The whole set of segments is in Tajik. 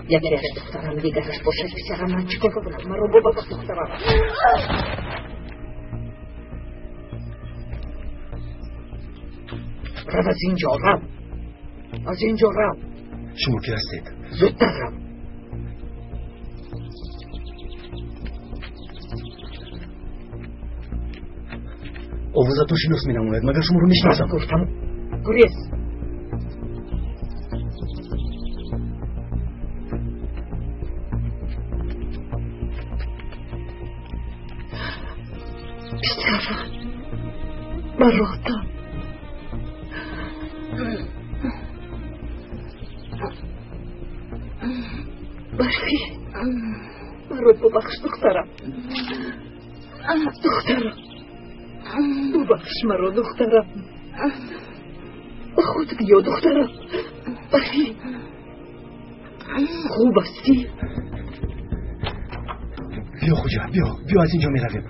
Яке аз духтарам, дигараш бошад писарам. Ман чӣ кор кунам? Маро бубахш, духтарам. Рав аз инҷо, рав. Аз инҷо рав. Шумо ки ҳастед? Зудтар рав. Овозатон шинос менамояд, магар шуморо мешиносам? Гуфтам, гурез. Писарам, баротам. Барфи, маро бубахш, духтарам. Духтарам, бубахш маро, духтарам. Ба худ биё, духтарам. Барфи, хуб ҳастӣ? Биё, хуҷа, биё, биё, аз инҷо меравем.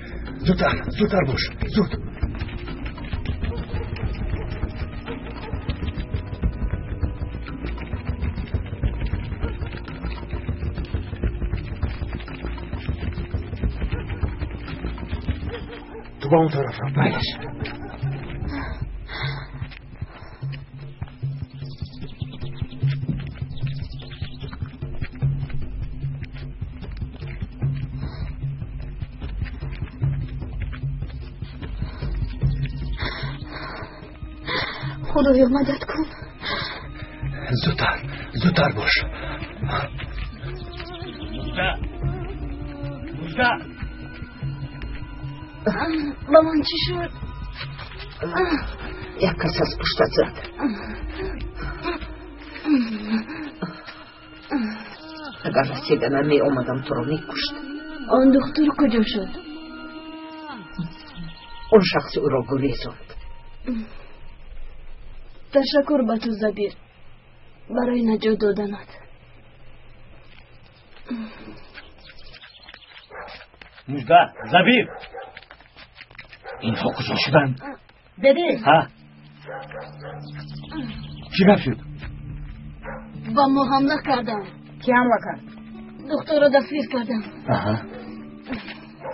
Зудтар, зудтар бош, зуд. Ту ба он тараф рав. Майлаш. Худоё, мадад кун. Зудтар, зудтар бош. Мужда, Мужда. Ба ман чӣ шуд? Як кас аз пуштат зад. Агар расида намеомадам, туро мекушт. Он духтур куҷо шуд? Он шахс ӯро гурезонд. Ташаккур ба ту, Забир, барои наҷот доданат. Мужда, Забир, инҳо куҷо шуданд? Деди. Ҳа, чӣ гап шуд? Ба мо ҳамла карданд. Кӣ ҳамла кард? Духтурро дастгир кардам.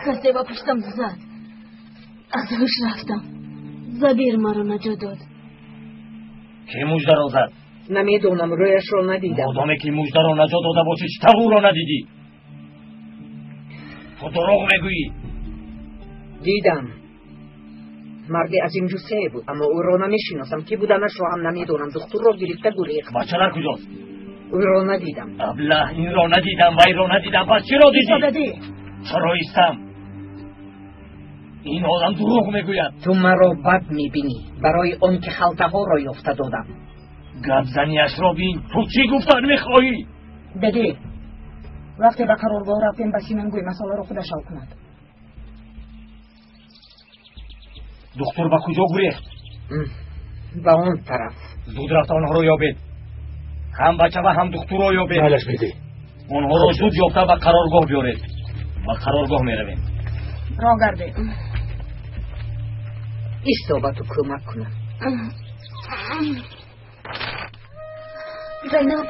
Касе ба пуштам зад. Аз ҳуш рафтам. Забир маро наҷот дод. Ки муждаро зад? Намедонам, рӯяшро надидам. Одаме ки муждаро наҷот дода бошӣ, чӣ тавр ӯро надидӣ? Ту дурӯғ мегӯӣ. Дидам. Марди азимҷуссае буд, аммо ӯро намешиносам. Ки буданашро ҳам намедонам. Духтурро гирифта гурехт. Бача дар куҷост? Ӯро надидам. Аблаҳ, инро надидам, вайро надидам. Пас чиро дидӣ? Деди. Чаро истам? Ин одам дурӯғ мегӯяд. Ту маро бад мебинӣ барои он ки халтаҳоро ёфта додам. Гапзаниашро бин. Ту чӣ гуфтан мехоҳӣ? Деди, вақте ба қароргоҳ рафтем, ба Синан гӯй масъаларо худаш ҳал кунад. Духтур ба куҷо гурехт? Ба он тараф. Зуд рафта онҳоро ёбед. Ҳам бача ва ҳам духтурро ёбед. Майлаш, беди. Онҳоро зуд ёфта ба қароргоҳ биёред. Ба қароргоҳ меравем. Роҳ гардед. Исто, ба ту кӯмак кунам. Зайнаб,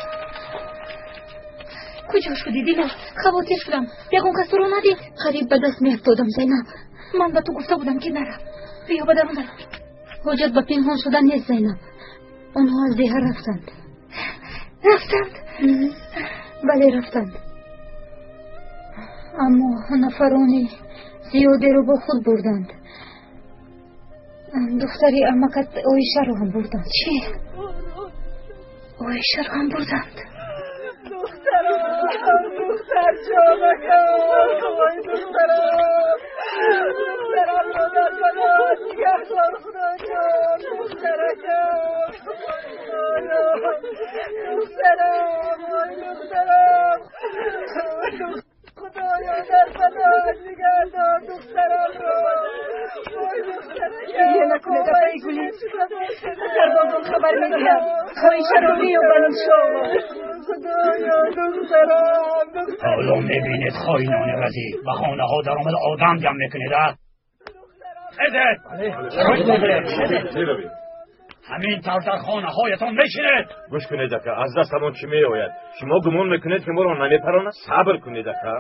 куҷо шудӣ, дилам? Хавотир шудам. Ягон кас туро надид? Қариб ба даст меафтодам, Зайнаб. Ман ба ту гуфта будам, ки нарав. Биё ба дарун даро. Ҳоҷат ба пинҳон шудан нест, Зайнаб. Онҳо аз деҳа рафтанд. Рафтанд? Бале, рафтанд. Аммо нафарони зиёдеро бо худ бурданд. Духтари амакат Оишаро ҳам бурданд. Чӣ? Оишаро ҳам бурданд. Духтарам, духтарҷонакам, ой духтарам, духтарамро дар паноҳ нигаҳдор, Худоҷон, духтаракам, духтарам, ой духтарам, Худоё, дар паноҳ нигаҳдор духтарамро, ой духтаракам. Гиря накунед, апаи Гулӣ. Сарбозон хабар медиҳанд. Оишаро меёбанд, иншоаллоҳ. Худоё, духтарам, духтарам. Ҳоло мебинед, хоинони разӣ, ба хонаҳо даромада одам ҷамъ мекунед, а? Хезед! Меравем. Ҳамин тавр дар хонаҳоятон мешинед. Гӯш кунед ака, аз дастамон чӣ меояд? Шумо гумон мекунед ки моро намепаронад? Сабр кунед ака.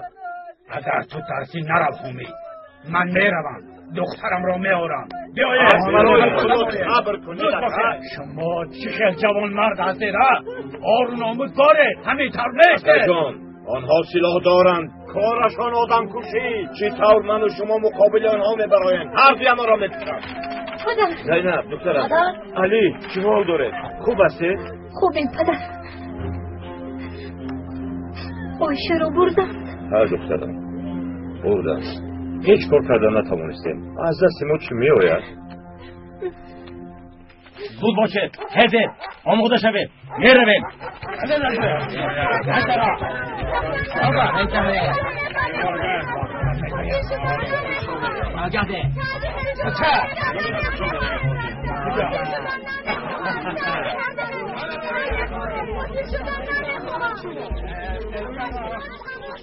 Агар ту тарсӣ нарав Ҳумид. Ман меравам, духтарамро меорам. Биёед. Сабр кунед ака. Шумо чӣ хел ҷавонмард ҳастед, ҳа? Ору номус доред, ҳамин тавр меистед. Акаҷон, онҳо силоҳ доранд, корашон одамкушӣ. Чӣ тавр ману шумо муқобили онҳо мебароем? Ҳар дуямонро мекушанд. Падар. Зайнаб, духтарам. Алӣ, чӣ ҳол доред? Хуб ҳастед? Хубем, падар. Оишаро бурданд. Ҳа, духтарам, бурданд. Ҳеҷ кор карда натавонистем. Аз дасти мо чӣ меояд? Зуд бошед, хезед, омода шавед, меравем.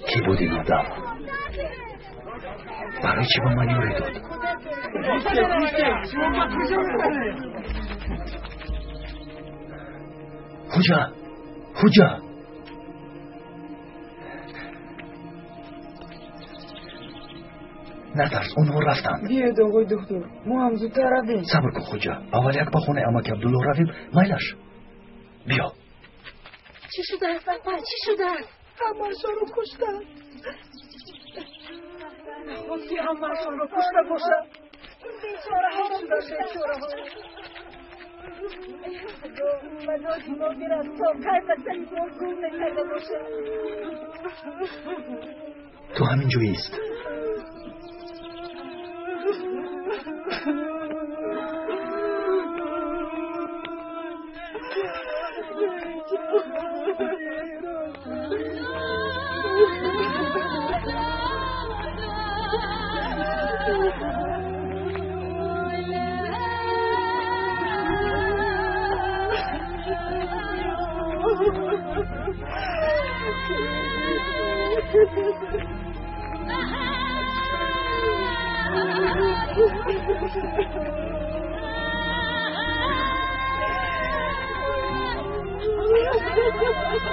Кӣ буд ин одам? Барои чӣ ба ман ёрӣ дод? Хуҷа, Хуҷа, натарс, онҳо рафтанд. Биёед, оғои доктор, мо ҳам зудтар равем. Сабр кун, Хуҷа, аввал як ба хонаи амаки Абдулло равем, майлаш. Биё. Чӣ шудааст, апа, чӣ шудааст? Ҳамаашонро куштанд. Наход ки ҳамаашонро кушта бошад. Бечораҳо, бечораҳо. Худо ба доди мо бирас, то кай ба сари мо зулм мекарда бошад. Ту ҳамин ҷо ист.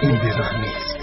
Ин бераҳм нест.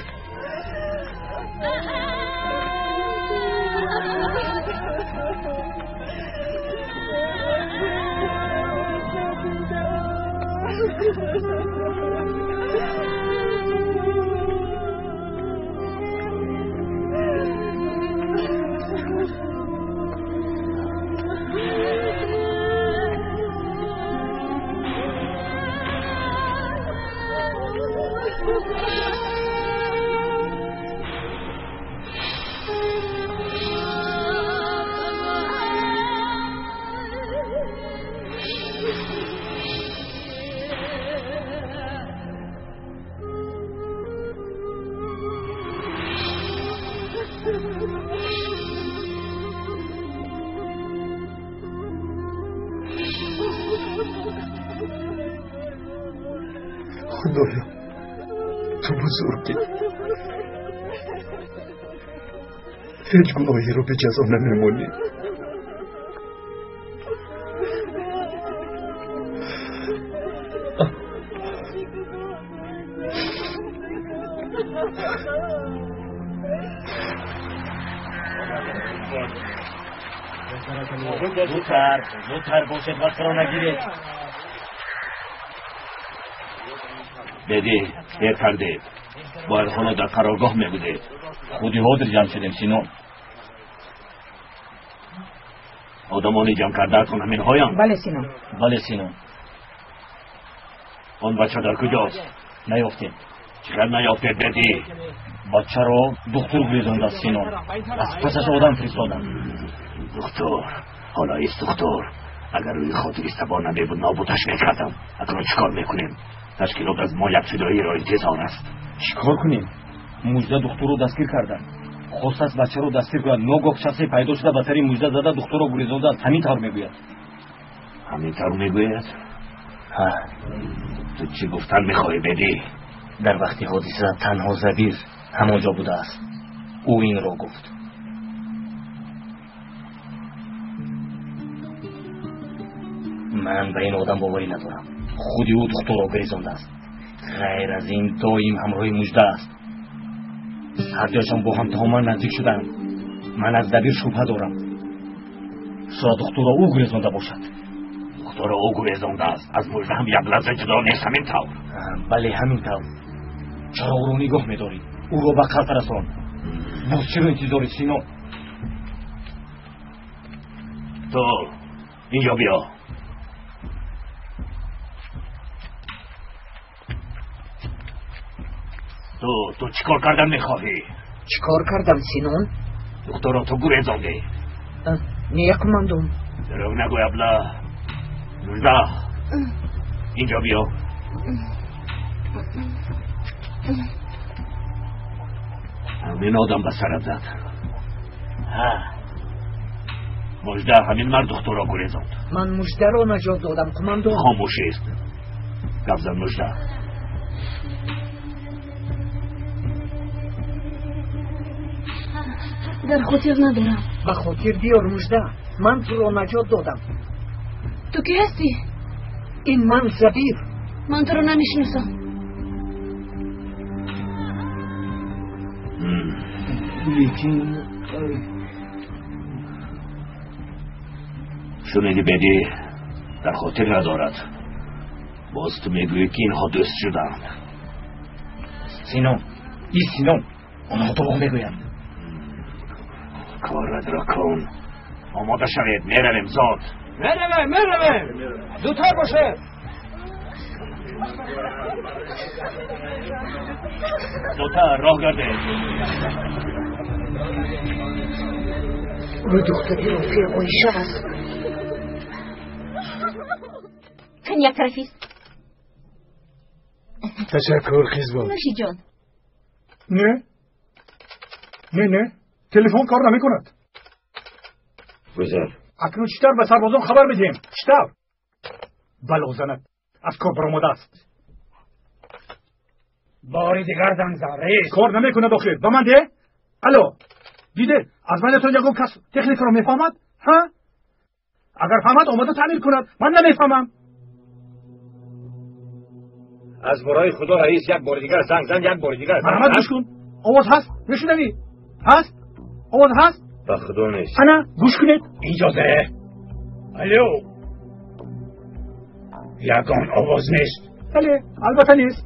Худоё, ту бузургӣ. Ҳеҷ гуноҳеро беҷазо намемонӣ. Зудтар, зудтар бошед, вақтро нагиред. Беди, дер кардед. Бояд ҳоло дар қароргоҳ мебудед. Худи ҳозир ҷамъ шудем, Сино. Одамони ҷамъ кардаатон ҳаминҳоянд? Бале, Сино. Бале, Сино. Он бача дар куҷост? Наёфтем. Чӣ қадр наёфтед, Беди? Бачаро духтур гурезондааст, Сино. Аз пасаш одам фиристодам. Духтур, ҳоло ист духтур. Агар рӯи хотири сабо намебуд, нобудаш мекардам. Акнун чӣ кор мекунем? Ташкилот аз мо як фидоиро интизор аст. Чӣ кор кунем? Мужда духтурро дастгир карданд. Хостааст бачаро дастгир кунад. Ногоҳ шахсе пайдо шуда ба сари мужда зада духтурро гурезондааст. Ҳамин тавр мегӯяд. Ҳамин тавр мегӯяд? Ҳа. Ту чӣ гуфтан мехоҳӣ, Беди? Дар вақти ҳодиса танҳо Забир ҳамон ҷо будааст. Ӯ инро гуфт. Ман ба ин одам боварӣ надорам. Худи ӯ духтурро гурезондааст. Ғайр аз ин доим ҳамроҳи Мужда аст. Ҳардуяшон бо ҳам то ман наздик шудаанд. Ман аз Дабир шубҳа дорам. Шояд духтурро ӯ гурезонда бошад. Духтурро ӯ гурезондааст. Аз Мужда ҳам як лаҳза ҷудо нест, ҳамин тавр. Бале, ҳамин тавр. Чаро ӯро нигоҳ медорӣ? Ӯро ба қатл расон. Боз чиро интизорӣ, Сино? Ту инҷо биё. Ту чӣ кор кардан мехоҳӣ? Чӣ кор кардам, Синон? Духтурро ту гурезондӣ. Не, командон. Дурӯғ нагӯй, абла. Мужда, инҷо биё. Ҳамин одам ба сарат зад. Ҳа. Мужда, ҳамин мард духтурро гурезонд. Ман Муждаро наҷот додам, командон. Хомӯш ист. Гап зан, Мужда. Дар хотир надорам. Ба хотир биёр, Мужда. Ман туро наҷот додам. Ту кӣ ҳастӣ? Ин ман Забир. Ман туро намешиносам. Лекин шуниди, бедӣ дар хотир надорад. Боз ту мегӯӣ, ки инҳо дӯст шуданд. Сино, и Сино, онҳо дурӯғ мегӯянд. Коратро кун. Омода шавед, меравем зод. Меравем, меравем. Зудтар бошед. Зудтар роҳ гардед. Ӯ духтари Рофеъ Оиша аст. Кани як тарафист. Ташаккур, Хизбон. Нӯшиҷон. Не, не, не, телефон кор намекунад. Гузар. Акнун чӣ тавр ба сарбозон хабар медиҳем? Чӣ тавр? Балозанат аз кор баромадааст. Бори дигар занг зан, раис. Кор намекунад охир. Ба ман де? Алло. Диде, аз байнатон ягон кас техникаро мефаҳмад? Ҳа? Агар фаҳмад, омада таъмир кунад. Ман намефаҳмам. Аз борои Худо, раис, як бори дигар занг зан, як бори дигар. Марҳамат, гӯш кун. Овоз ҳаст? Мешунавӣ? Ҳаст? Овоз ҳаст? Ба Худо нест. Ана, гӯш кунед. Иҷоза. Алло. Ягон овоз нест. Бале, албатта нест.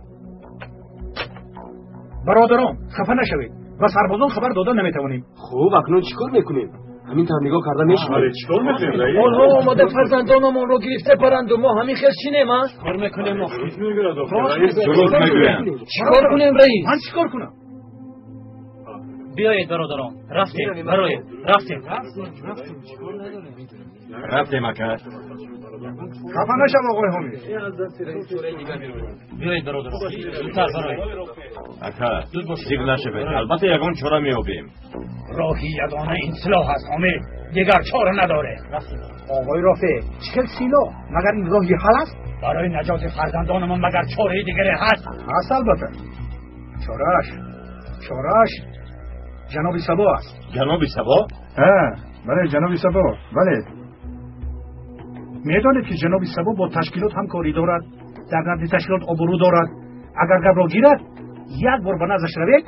Бародарон, хафа нашавед. Ба сарбозон хабар дода наметавонем. Хуб, акнун чӣ кор мекунем? Ҳамин тавр нигоҳ карда мешавем. Чӣ кор мекунем, раис? Онҳо омада фарзандонамонро гирифта баранду мо ҳамин хел чинем, а? Кор мекунем мо. Дурӯғ мегӯянд. Чӣ кор кунем, раис? Ман чӣ кор кунам? Биёед, бародарон, рафтем, бароед, рафтем. Рафтем, ака. Хафа нашав, оғои Ҳомид. Биёед, бародарон, зудтар бароед. Ака, зиқ нашавед. Албатта ягон чора меёбем. Роҳи ягона ин силоҳ аст, Ҳомид. Дигар чора надорем. Оғои Рофеъ, чӣ хел силоҳ? Магар ин роҳи ҳал аст? Барои наҷоти фарзандонамон магар чораи дигаре ҳаст? Ҳаст, албатта. Чорааш, чорааш ҷаноби Сабо аст. Ҷаноби Сабо? Ҳа, бале, ҷаноби Сабо, бале. Медонед, ки ҷаноби Сабо бо ташкилот ҳамкорӣ дорад, дар назди ташкилот обрӯ дорад. Агар гапро гирад, як бор ба наздаш равед,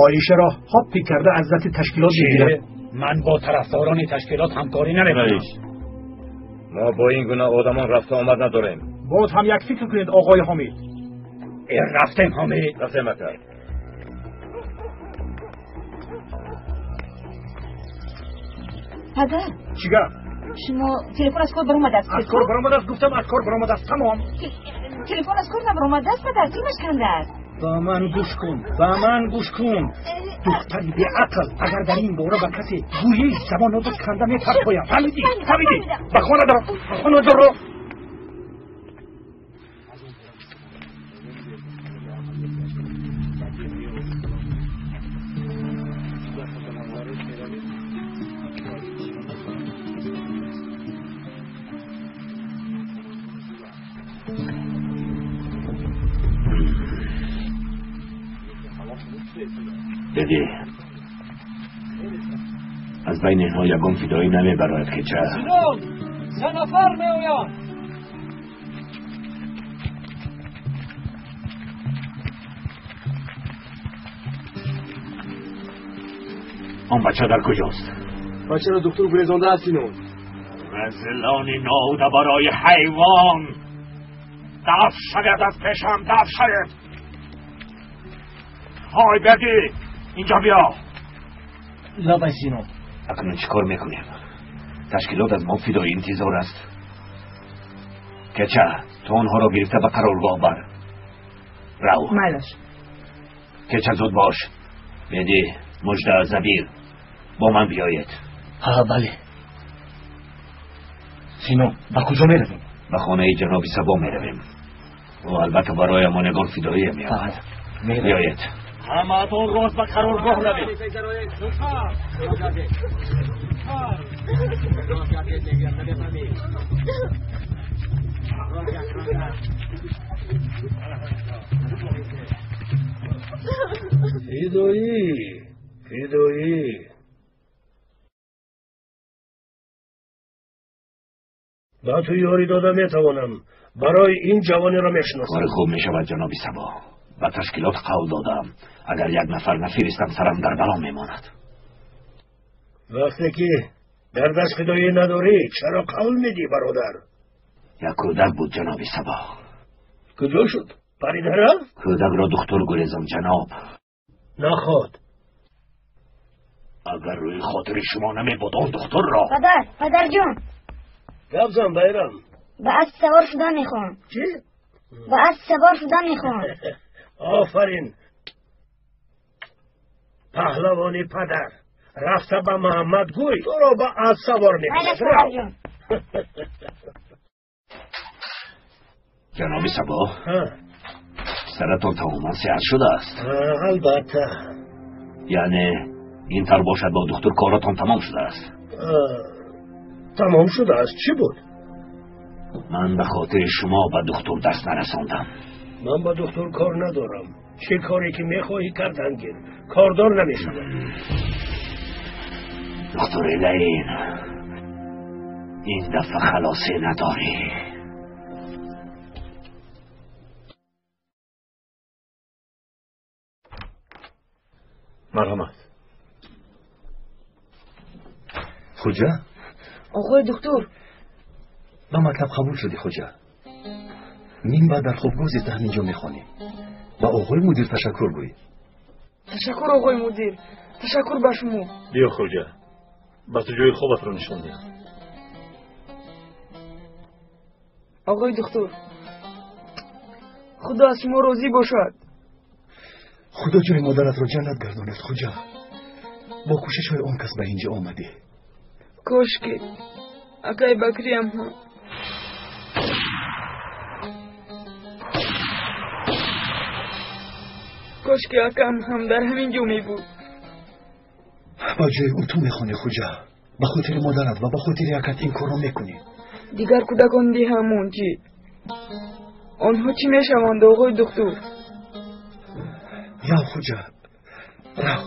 Оишаро ҳоппи карда аз дасти ташкилот мегирад. Ман бо тарафдорони ташкилот ҳамкорӣ намекунам. Раис, мо бо ин гуна одамон рафта омад надорем. Боз ҳам як фикр кунед, оғои Ҳомид. Рафтем, Ҳомид. Рафтем, ака. Падар. Чӣ гап? Шумо телефон аз кор баромадааст. Аз кор баромадааст, гуфтам, аз кор баромадааст, тамом. Телефон аз кор набаромадааст, падар, симаш кандааст. Ба ман гӯш кун, ба ман гӯш кун. Духтари беақл, агар дар ин бора ба касе гӯӣ, забонато канда мепартоям. Фаҳмидӣ? Фаҳмидӣ? Ба хона даро, ба хона даро. Деди, аз байни инҳо ягон фидоӣ намебарояд, ки ча? Синон, се нафар меоянд. Он бача дар куҷост? Бачаро духтур гурезондааст, Сино. Разилони ноҳуда барои ҳайвон! Дафт шавед аз пешам, дафт шавед! Ҳой Бердӣ, инҷо биё. Лабай, Сино. Акнун чӣ кор мекунем? Ташкилот аз мо фидоӣ интизор аст. Кеча, ту онҳоро гирифта ба қароргоҳ бар. Рав. Майлаш. Кеча, зуд бош. Беди, Мужда, Забир, бо ман биёед. Ҳа, бале. Сино, ба куҷо меравем? Ба хонаи ҷаноби Сабо меравем. Ӯ албатта бароямон ягон фидоие меёбад. Биёед. Ҳамаатон рост ба қароргоҳ равед. Фидоӣ, фидоӣ. Ба ту ёрӣ дода метавонам. Барои ин ҷавонеро мешиносам. Кори хуб мешавад, ҷаноби Сабо. Ба ташкилот қавл додам. Агар як нафар нафиристам, сарам дар бало мемонад. Вақте ки дар даст фидоӣ надорӣ, чаро қавл медиҳӣ, бародар? Як кӯдак буд, ҷаноби Сабо. Куҷо шуд? Парида рафт? Кӯдакро духтур гурезон, ҷаноб. Наход. Агар рӯи хотири шумо намебуд, он духтурро. Падар, падарҷон. Гап зан, Байрам. Ба асп савор шудан мехоҳам. Чӣ? Ба асп савор шудан мехоҳам. Офарин. Паҳлавони падар. Рафта ба Муҳаммад гӯй, туро ба асп савор мекунад. Бале, падарҷон. Ҷаноби Сабо, саратон тамоман сиҳат шудааст? Албатта. Яъне ин тар бошад, бо духтур коротон тамом шудааст? Тамом шудааст. Чӣ буд? Ман ба хотири шумо ба духтур даст нарасондам. Ман ба духтур кор надорам. Чӣ коре ки мехоҳӣ кардан гир, кордор намешавам. Духтури лаин, ин дафъа халосӣ надорӣ. Марҳамат. Хуҷа? Оғои духтур. Ба мактаб қабул шудӣ, Хуҷа. Мин баъд дар хобгоҳ зиста ҳаминҷо мехонем. Ба оғои мудир ташаккур гӯй. Ташаккур, оғои мудир. Ташаккур ба шумо. Биё, Хуҷа. Ба ту ҷои хобатро нишон диҳам. Оғои духтур, Худо аз шумо розӣ бошад. Худо ҷои модаратро ҷаннат гардонад, Хуҷа. Бо кӯшишҳои он кас ба инҷо омадӣ. Кошки акаи Бакриям ҳам. Кошки акам ҳам дар ҳамин ҷо мебуд. Ба ҷои ӯ ту мехонӣ, Хуҷа. Ба хотири модарат ва ба хотири акат ин корро мекунӣ. Дигар кӯдакон диҳамон чӣ? Онҳо чӣ мешаванд, оғои духтур? Рав, Хуҷа, рав.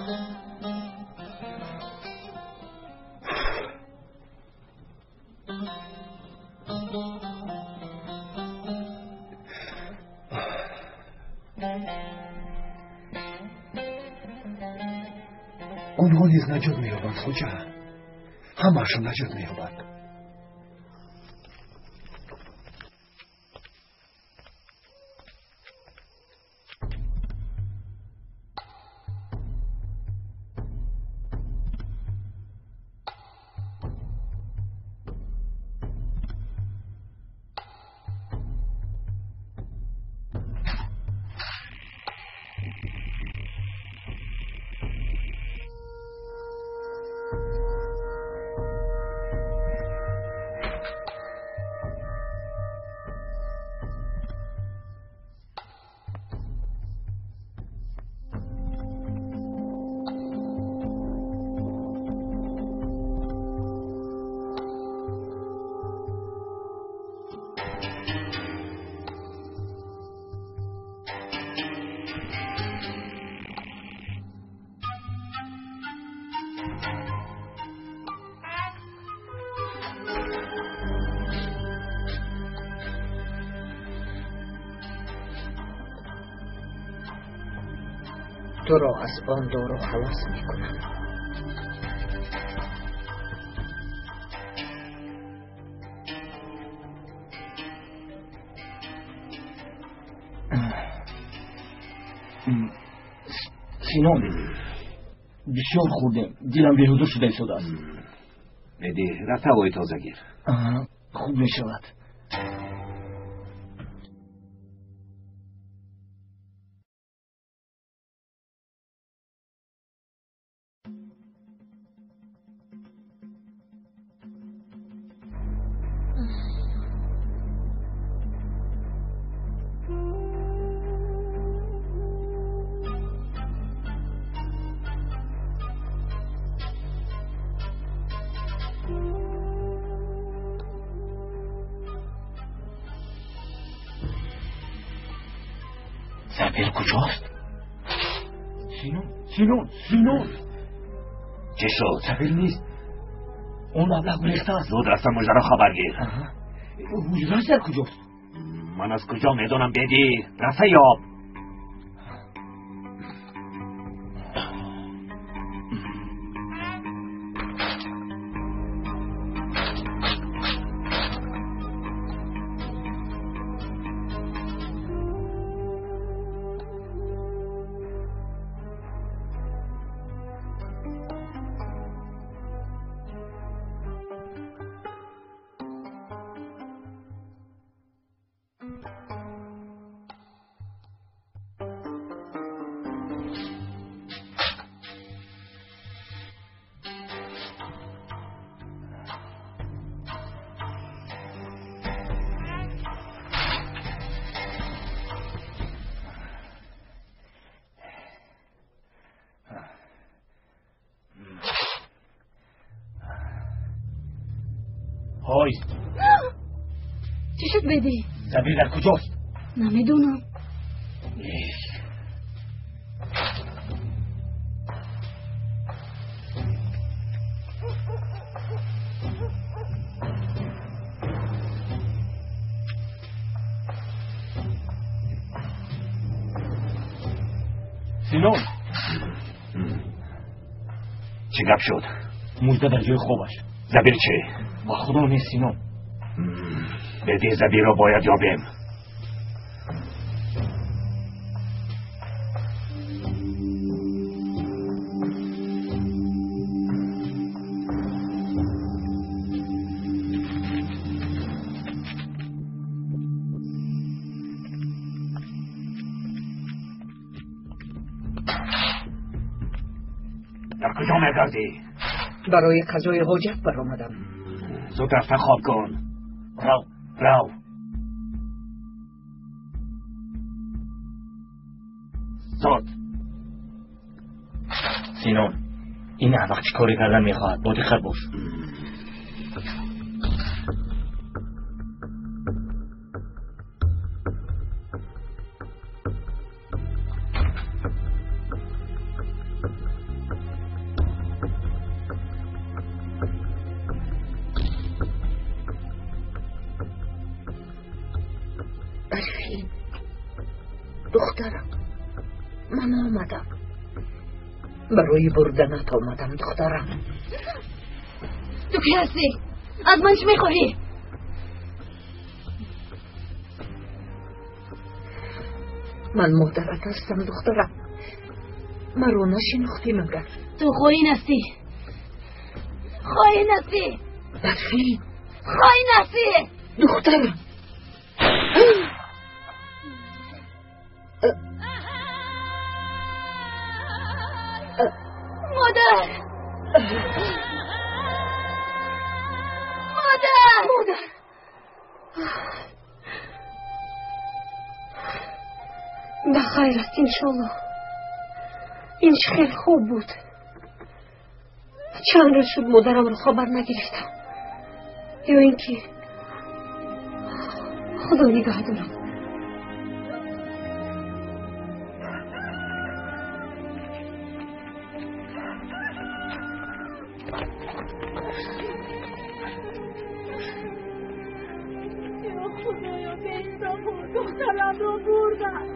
Онҳо низ наҷот меёбанд, Хуҷа. Ҳамаашон наҷот меёбанд. Туро аз он дору халос мекунам. Синон, бисёр хӯрдем, дилам беҳузур шуда истодааст. Беди, рафта ҳавои тоза гир. Хуб мешавад. Забир куҷост? Синон, Синон, Синон! Чӣ шуд? Забир нест. Он маблағ гурехтааст. Зуд рафта муждаро хабар гир. Ҳуҷраш дар куҷост? Ман аз куҷо медонам, беди? Рафта ёб. Ҳой! Чӣ шуд, беди? Забир дар куҷост? Намедонам. Синон! Чӣ гап шуд? Мужда дар ҷои хобаш. Забир чӣ? Ба худо нест, Синон. Беди, Забирро бояд ёбем. Дар куҷо мегардӣ? Барои қазои ҳоҷат баромадам. Зуд рафта хоб кун. Рав, рав. Зуд. Синон, ин аҳмақ чӣ коре кардан мехоҳад? Бо диққат бош. Барфин, духтарам, ман омадам. Барои бурданат омадам, духтарам. Ту кӣ ҳастӣ? Аз ман чӣ мехоҳӣ? Ман модарат ҳастам, духтарам. Маро нашинохтӣ магар? Ту хоин ҳастӣ. Хоин ҳастӣ. Барфин. Хоин ҳастӣ. Духтарам. Модар! Модар! Модар! Ба хайр аст, иншоллоҳ. Ин чӣ хел хуб буд. Чанд рӯз шуд модарамро хабар нагирифтам. Ё ин ки худо нигаҳ дорад. Духтарамро бурданд.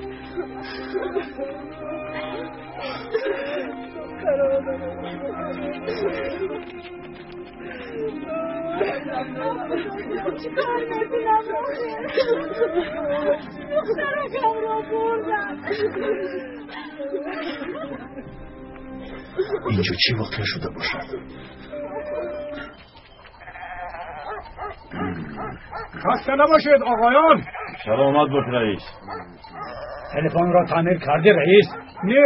Чикор мекунам охир? Духтаракамро бурданд. Инҷо чӣ воқеа шуда бошад? Хаста набошед, оғоён. Саломат бош, раис. Телефонро таъмир кардӣ, раис? Не,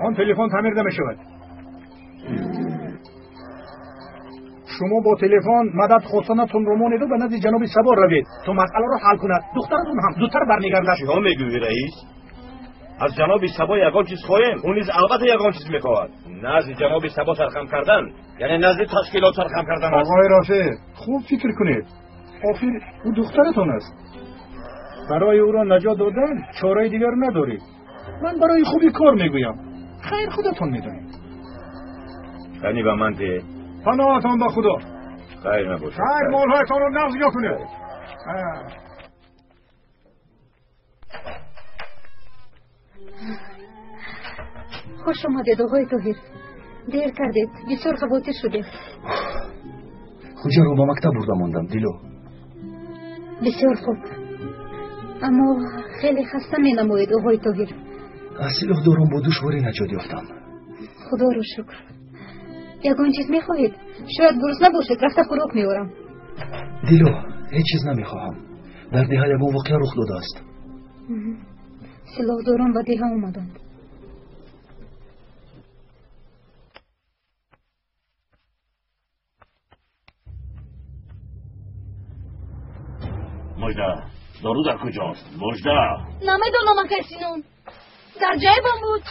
он телефон таъмир намешавад. Шумо бо телефон мадад хостанатонро монеду ба назди ҷаноби Сабо равед, то масъаларо ҳал кунад. Духтаратон ҳам зудтар бармегардад. Чиҳо мегӯӣ, раис? Аз ҷаноби Сабо ягон чиз хоҳем, ӯ низ албатта ягон чиз мехоҳад. Назди ҷаноби Сабо сархам кардан, яъне назди ташкилот сархам кардан аст. Оғои Рафеъ, хуб фикр кунед. Охир ӯ духтаратон аст. Барои ӯро наҷот додан чораи дигар надоред. Ман барои хуби кор мегӯям. Хайр, худатон медонед. Қани ба ман деҳ. Паноҳатон ба Худо. Хайр набошад. Хайр, молҳоятонро нағз нигоҳ кунед. Хуш омадед, оғои Тоҳир. Дер кардед, бисёр хавотир шудем. Хуҷаро ба мактаб бурда мондам, Дило. Бисёр хуб. Аммо хеле хаста менамоед, оғои Тоҳир. Аз силоҳдорон бо душворӣ наҷот ёфтам. Худоро шукр. Ягон чиз мехоҳед? Шояд гурусна бошед, рафта хӯрок меорам. Дило, ҳеҷ чиз намехоҳам. Дар деҳа ягон воқеа рух додааст. Силоҳдорон ба деҳа омаданд. Мужда, дору дар куҷост? Мужда! Намедонам, акай Синон. Дар ҷайбам буд.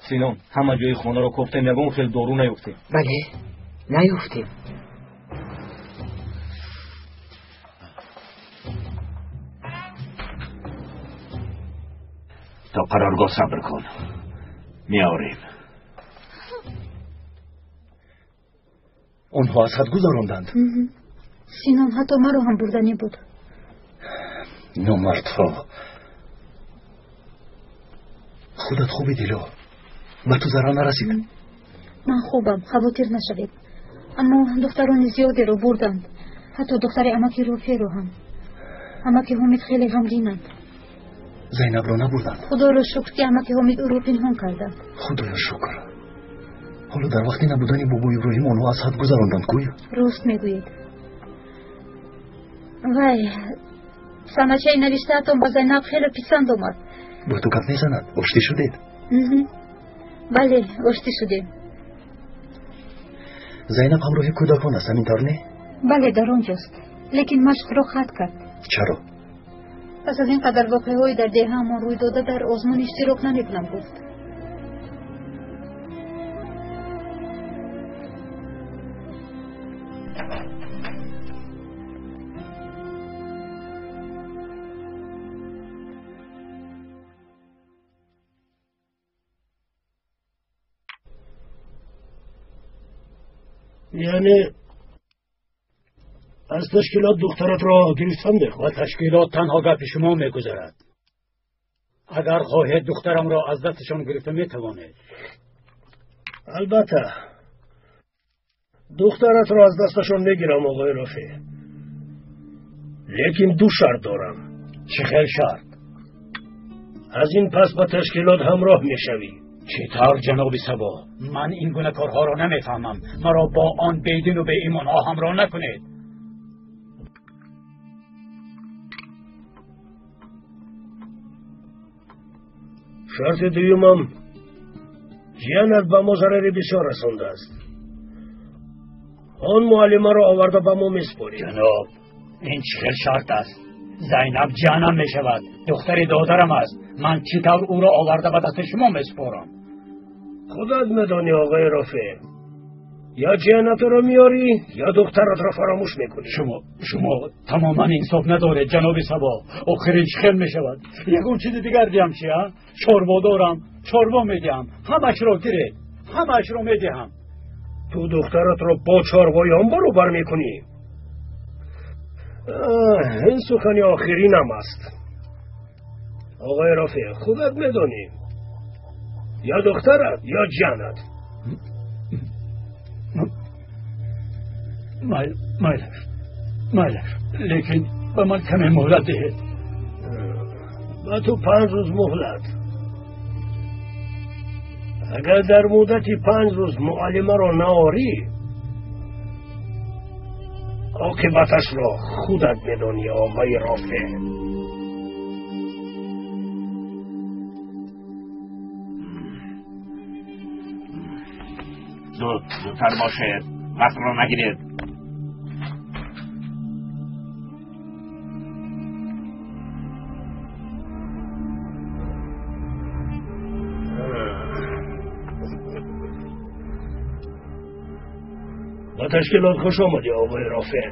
Синон, ҳама ҷои хонаро кофтем, ягон хел дору наёфтем. Бале, наёфтем. То қароргоҳ сабр кун, меорем. Онҳо аз ҳад гузаронданд. Синон, ҳатто маро ҳам бурданӣ буд. Номардҳо. Худат хубӣ, Дило? Ба ту зарар нарасид? Ман хубам, хавотир нашавед. Аммо духтарони зиёдеро бурданд. Ҳатто духтари амаки Рофеъро ҳам. Амаки Ҳомид хеле ғамгинанд. Зайнабро набурданд? Худоро шукр, ки амаки Ҳомид ӯро пинҳон карданд. Худоё шукр. Ҳоло дар вақти набудани бобо Иброҳим онҳо аз ҳад гузаронданд, гӯё? Рост мегӯед. Вай, саначаи навиштаатон ба Зайнаб хеле писанд омад. Бо ту гап мезанад? Оштӣ шудед? Бале, оштӣ шудем. Зайнаб ҳамроҳи кӯдакон аст, ҳамин тавр не? Бале, дар он ҷост. Лекин машқро хат кард. Чаро? Пас аз ин қадар воқеаҳои дар деҳаамон рӯй дода, дар озмун иштирок намекунам, гуфт. Яъне аз ташкилот духтаратро гирифтан мехоҳад? Ба ташкилот танҳо гапи шумо мегузарад. Агар хоҳед, духтарамро аз дасташон гирифта метавонед. Албатта, духтаратро аз дасташон мегирам, оғои Рофеъ. Лекин ду шарт дорам. Чӣ хел шарт? Аз ин пас ба ташкилот ҳамроҳ мешавӣ. Чӣ тавр, ҷаноби Сабо? Ман ин гуна корҳоро намефаҳмам. Маро бо он бедину беимонҳо ҳамроҳ накунед. Шарти дуюмам, ҷиянат ба мо зарари бисёр расондааст. Он муаллимаро оварда ба мо месупорӣ. Ҷаноб, ин чӣ хел шарт аст? Зайнаб ҷиянам мешавад, духтари додарам аст. Ман чӣ тавр ӯро оварда ба дасти шумо месупорам? Худат медонӣ, оғои Рофеъ. Ё ҷиянатро меорӣ, ё духтаратро фаромӯш мекунӣ. Шумо тамоман инсоф надоред, ҷаноби Сабо. Охир ин чӣ хел мешавад? Ягон чизи дигар диҳам чи, а? Чорво дорам, чорво медиҳам. Ҳамаашро гиред, ҳамаашро медиҳам. Ту духтаратро бо чорвоён баробар мекунӣ? Ин сухани охиринам аст. Оғои Рофеъ, худат медонӣ. Ё духтарат, ё ҷанат. Майлаш, майлаш, лекин ба ман каме муҳлат диҳед. Ба ту 5 рӯз муҳлат. Агар дар муддати 5 рӯз муаллимаро наорӣ, оқибаташро худат медонӣ, оғои Рофеъ. Зуд, зудтар бошед, вақтро нагиред. Ба ташкилот хуш омадӣ, оғои Рофеъ.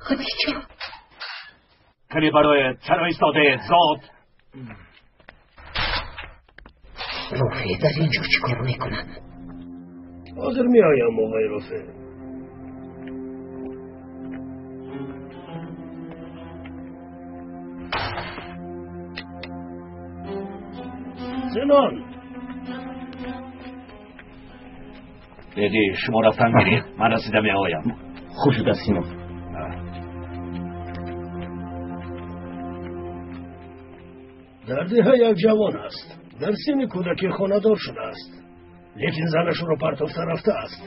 Хадича, кани бароед, чаро истодаед? Зод. Рофеъ дар ин ҷо чӣ кор мекунад? Ҳозир меоям, оғои Рофеъ. Синон, леди, шумо рафтан гиред, ман расида меоям. Хуб шудааст, Синон. Дар деҳа як ҷавон аст, дар синни кӯдакӣ хонадор шудааст, лекин занаш ӯро партофта рафтааст.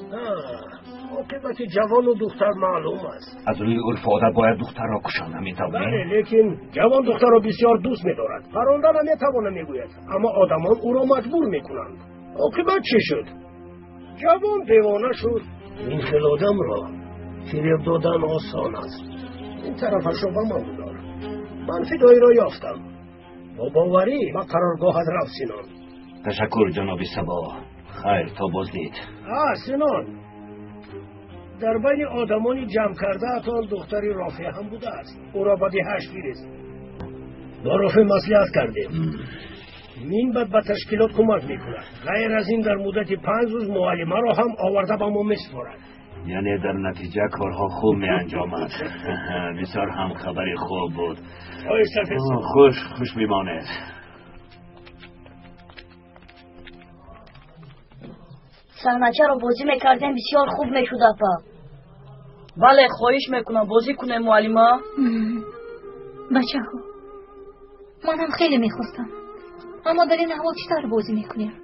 Оқибати ҷавону духтар маълум аст. Аз рӯи урфу одат бояд духтарро кушанд, ҳамин тавр не? Бале, лекин ҷавон духтарро бисёр дӯст медорад. Паронда наметавона, мегӯяд, аммо одамон ӯро маҷбур мекунанд. Оқибат чӣ шуд? Ҷавон девона шуд. Ин хел одамро фиреб додан осон аст. Ин тарафашро ба ман гузор. Ман фидоиро ёфтам. Бо боварӣ ба қароргоҳат рафт, Синон. Ташаккур, ҷаноби Сабо. Хайр, то боздид. Синон, дар байни одамони ҷамъ кардаатон духтари Рофеъ ҳам будааст. Ӯро ба деҳааш фирист. Бо Рофеъ маслиҳат кардем. Минбаъд ба ташкилот кӯмак мекунад. Ғайр аз ин дар муддати 5 рӯз муаллимаро ҳам оварда ба мо месупорад. Яъне дар натиҷа корҳо хуб меанҷомад. Бисёр ҳам хабари хуб буд. Хуш хуш бимонед. Саҳначаро бозӣ мекардем, бисёр хуб мешуд, апа. Бале, хоҳиш мекунам, бозӣ кунем, муаллима. Бачаҳо, манам хеле мехостам, аммо дар ин аҳвол чӣ тавр бозӣ мекунем?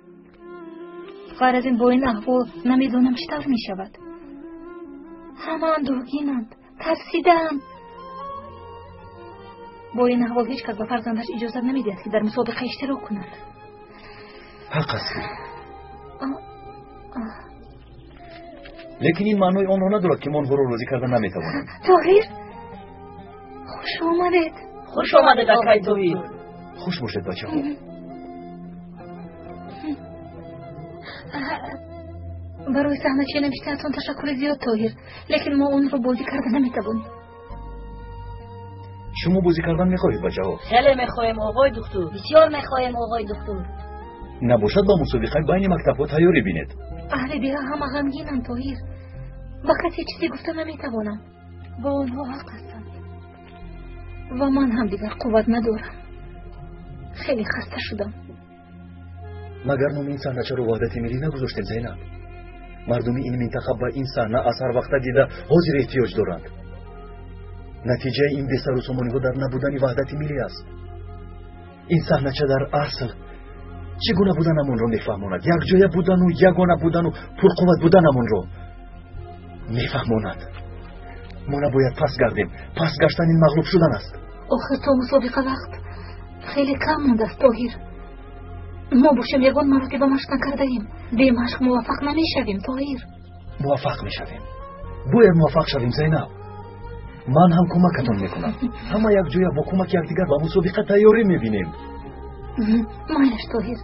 Ғайр аз ин бо ин аҳвол намедонам чӣ тавр мешавад. Ҳама андӯҳгинанд, тарсидаанд. Бо ин аҳвол ҳеҷ кас ба фарзандаш иҷозат намедиҳад, ки дар мусобиқа иштирок кунад. Ҳақ аст. Лекин ин маънои онро надорад, ки мо онҳоро розӣ карда наметавонем. Тоҳир, хуш омадед. Хуш омадед, акай Тоҳир. Хуш бошед, бачаҳо. Барои саҳнача навиштаатон ташаккури зиёд, Тоҳир, лекин мо онро бозӣ карда наметавонем. Шумо бозӣ кардан мехоҳед, бачаҳо? Хеле мехоҳем, оғои духтур. Бисёр мехоҳем, оғои духтур. Набошад, ба мусобиқаи байни мактабҳо тайёрӣ бинед. Аҳли деҳа ҳама ғамгинанд, Тоҳир. Ба касе чизе гуфта наметавонам. Бо онҳо ҳақ ҳастанд ва ман ҳам дигар қувват надорам. Хеле хаста шудам. Магар номи ин саҳначаро ваҳдати миллӣ нагузоштем, Зайнаб? Мардуми ин минтақа ба ин саҳна аз ҳар вақта дида ҳозир эҳтиёҷ доранд. Натиҷаи ин бесарусомониҳо дар набудани ваҳдати миллӣ аст. Ин саҳнача дар асл чӣ гуна буданамонро мефаҳмонад, якҷоя будану ягона будану пурқувват буданамонро мефаҳмонад. Мо набояд пас гардем. Пас гаштан ин мағлуб шудан аст. Охир то мусобиқа вақт хеле кам мондааст, Тоҳир. Мо бошем ягон маротиба машқ накардаем. Бемашқ муваффақ намешавем, Тоҳир. Муваффақ мешавем. Бояд муваффақ шавем, Зайнаб. Ман ҳам кӯмакатон мекунам. Ҳама якҷоя бо кӯмаки якдигар ба мусобиқа тайёрӣ мебинем. Майлаш, Тоҳир,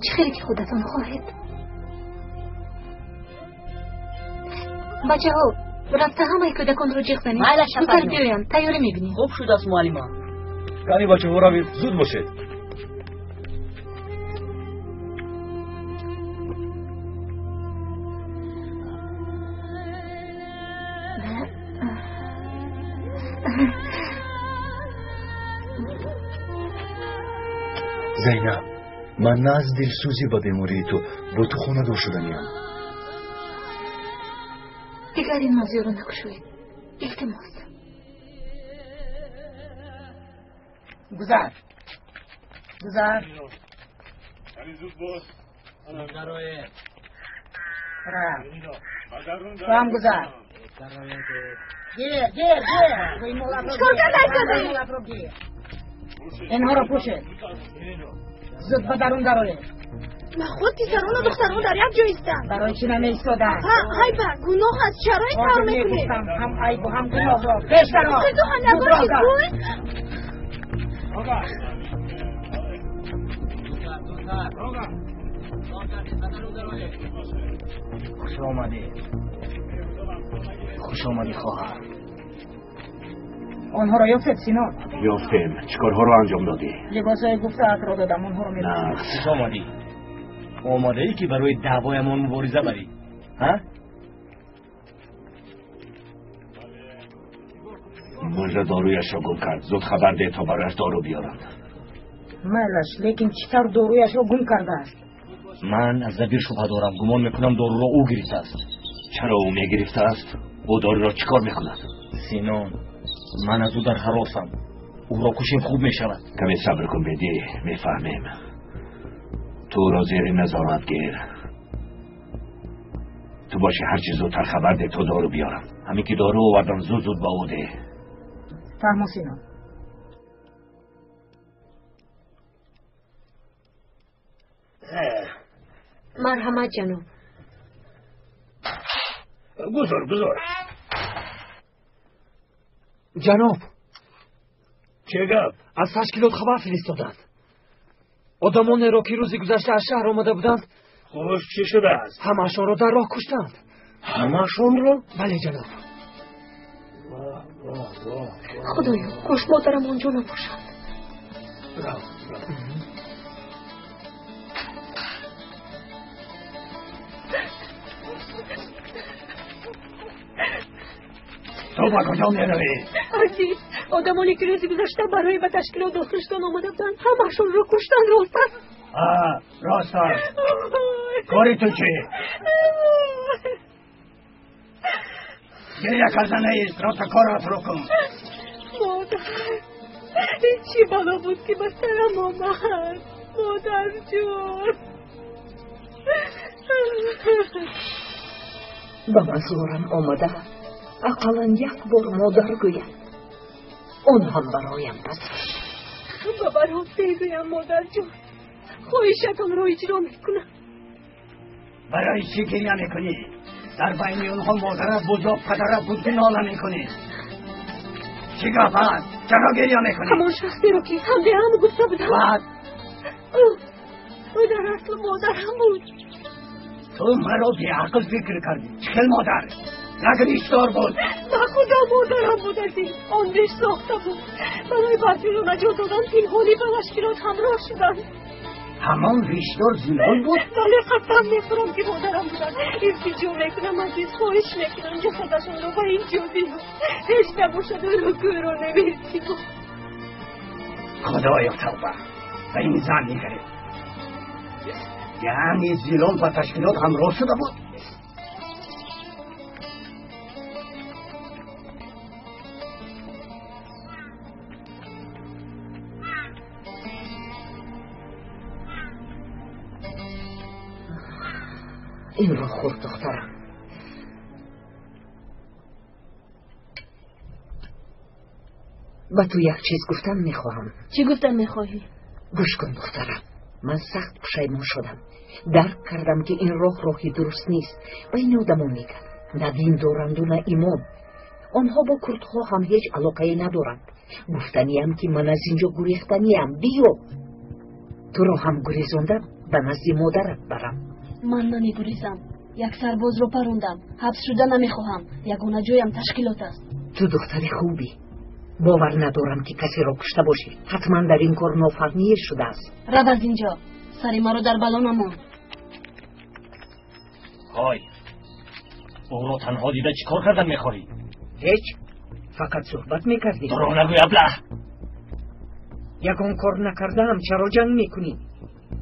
чӣ хеле ки худатон хоҳед. Бачаҳо, рафта ҳамаи кӯдаконро ҷиғ занед. Майлаш, зудтар биёянд, тайёрӣ мебинем. Хуб шудааст, муаллима. Кани бачаҳо, равед, зуд бошед. Зайнаб, ман на аз дилсӯзӣ ба бемории ту бо ту хонадор шуданиям. Дигар ин мавзӯъро накушоед, илтимос. Гузар, гузар. Ту ҳам гузар. Гир, гир, гир. Чикор карда? Инҳоро пӯшед. Зуд ба дарун дароед. Наход писарону духтарон дар як ҷо истанд. Барои чӣ намеистоданд? Ҳайба, гуноҳ аст. Чаро ин тавр мекунед? Ҳам айбу ҳам гуноҳро. Пеш даро. Ту ҳам ягон чиз гӯй. Хуш омадӣ. Хуш омадӣ, хоҳар. Онҳоро ёфтед, Сино? Ёфтем. Чӣ корҳоро анҷом додӣ? Либосҳои гуфтаатро додам, онҳоро мепӯшам. Хуш омадӣ. Омодаӣ ки барои даъвоямон мубориза барӣ? Ҳа? Мужда доруяшро гум кард. Зуд хабар деҳ то барояш дору биёранд. Майлаш, лекин чӣ тавр доруяшро гум кардааст? Ман аз Забир шубҳа дорам. Гумон мекунам доруро ӯ гирифтааст. Чаро ӯ мегирифтааст? Ӯ доруро чӣ кор мекунад? Синон, ман аз ӯ дар ҳаросам. Ӯро кушем хуб мешавад. Каме сабр кун, бедӣ, мефаҳмем. Ту ӯро зери назорат гир. Ту боши ҳарчи зудтар хабар деҳ то дору биёрам. Ҳамин ки дору овардам, зуд зуд ба ӯ деҳ. Фаҳмо, Синон. Марҳамат, ҷаноб. Гузор, гузор. Ҷаноб. Чӣ гап? Аз ташкилот хабар фиристоданд. Одамонеро ки рӯзи гузашта аз шаҳр омада буданд, Хуш, чӣ шудааст? Ҳамаашонро дар роҳ куштанд. Ҳамаашонро? Бале, ҷаноб. Худоё, кош модарам он ҷо набошад. Рав, рав. Ту ба куҷо меравӣ? Азиз, одамоне ки рӯзи гузашта барои ба ташкилот дохил шудан омада буданд, ҳамаашонро куштанд, рост аст? Рост аст. Кори ту чӣ? Гиря карда неист, роста коратро кун. Модар, ин чӣ бало буд ки ба сарам омад? Модарҷон. Ба мазорам омада ақаллан як бор модар гӯяд. Он ҳам бароям бас. Ба баром мегӯям, модарҷон, хоҳишатонро иҷро мекунам. Барои чӣ гиря мекунӣ? Дар байни онҳо модарат буд ё падарат буд ки нола мекунӣ? Чӣ гап аст? Чаро гиря мекунӣ? Ҳамон шахсеро ки ҳамдеҳам гуфта будам. Баъд? Ӯ дар асл модарам буд. Ту маро беақл фикр кардӣ. Чӣ хел модар? Як ришдор буд. Ба худо модарам буд, азиз. Он риш сохта буд. Барои барфиро наҷот додан пинҳонӣ ба ташкилот ҳамроҳ шуданд. Ҳамон ришдор Зилол буд? Бале, қасам мехӯрам ки модарам буданд. Илтиҷо мекунам, азиз, хоҳиш мекунам ҷасадашонро ба ин ҷо биёр. Ҳеҷ набошад ӯро гӯро намерсиб. Худоё, тавба. Ба ин зан нигаред. Яъне Зилол ба ташкилот ҳамроҳ шуда буд? Инро хӯр, духтарам. Ба ту як чиз гуфтан мехоҳам. Чӣ гуфтан мехоҳӣ? Гӯш кун, духтарам. Ман сахт пушаймон шудам. Дарк кардам ки ин роҳ роҳи дуруст нест. Ба ин одамон мегӯянд на дин доранду на имон. Онҳо бо курдҳо ҳам ҳеҷ алоқае надоранд. Гуфтаниям ки ман аз инҷо гурехтаниям. Биё, туро ҳам гурезонда ба назди модарат барам. Ман намегурезам. Як сарбозро парондам. Ҳабс шуда намехоҳам. Ягона ҷоям ташкилот аст. Ту духтари хубӣ. Бовар надорам ки касеро кушта бошӣ. Ҳатман дар ин кор нофаҳмие шудааст. Рав аз инҷо. Сари маро дар бало намон. Ҳой, ӯро танҳо дида чӣ кор кардан мехоҳӣ? Ҳеҷ. Фақат суҳбат мекардем. Дурӯғ нагӯй, аблаҳ. Ягон кор накардаам, чаро ҷанг мекунӣ?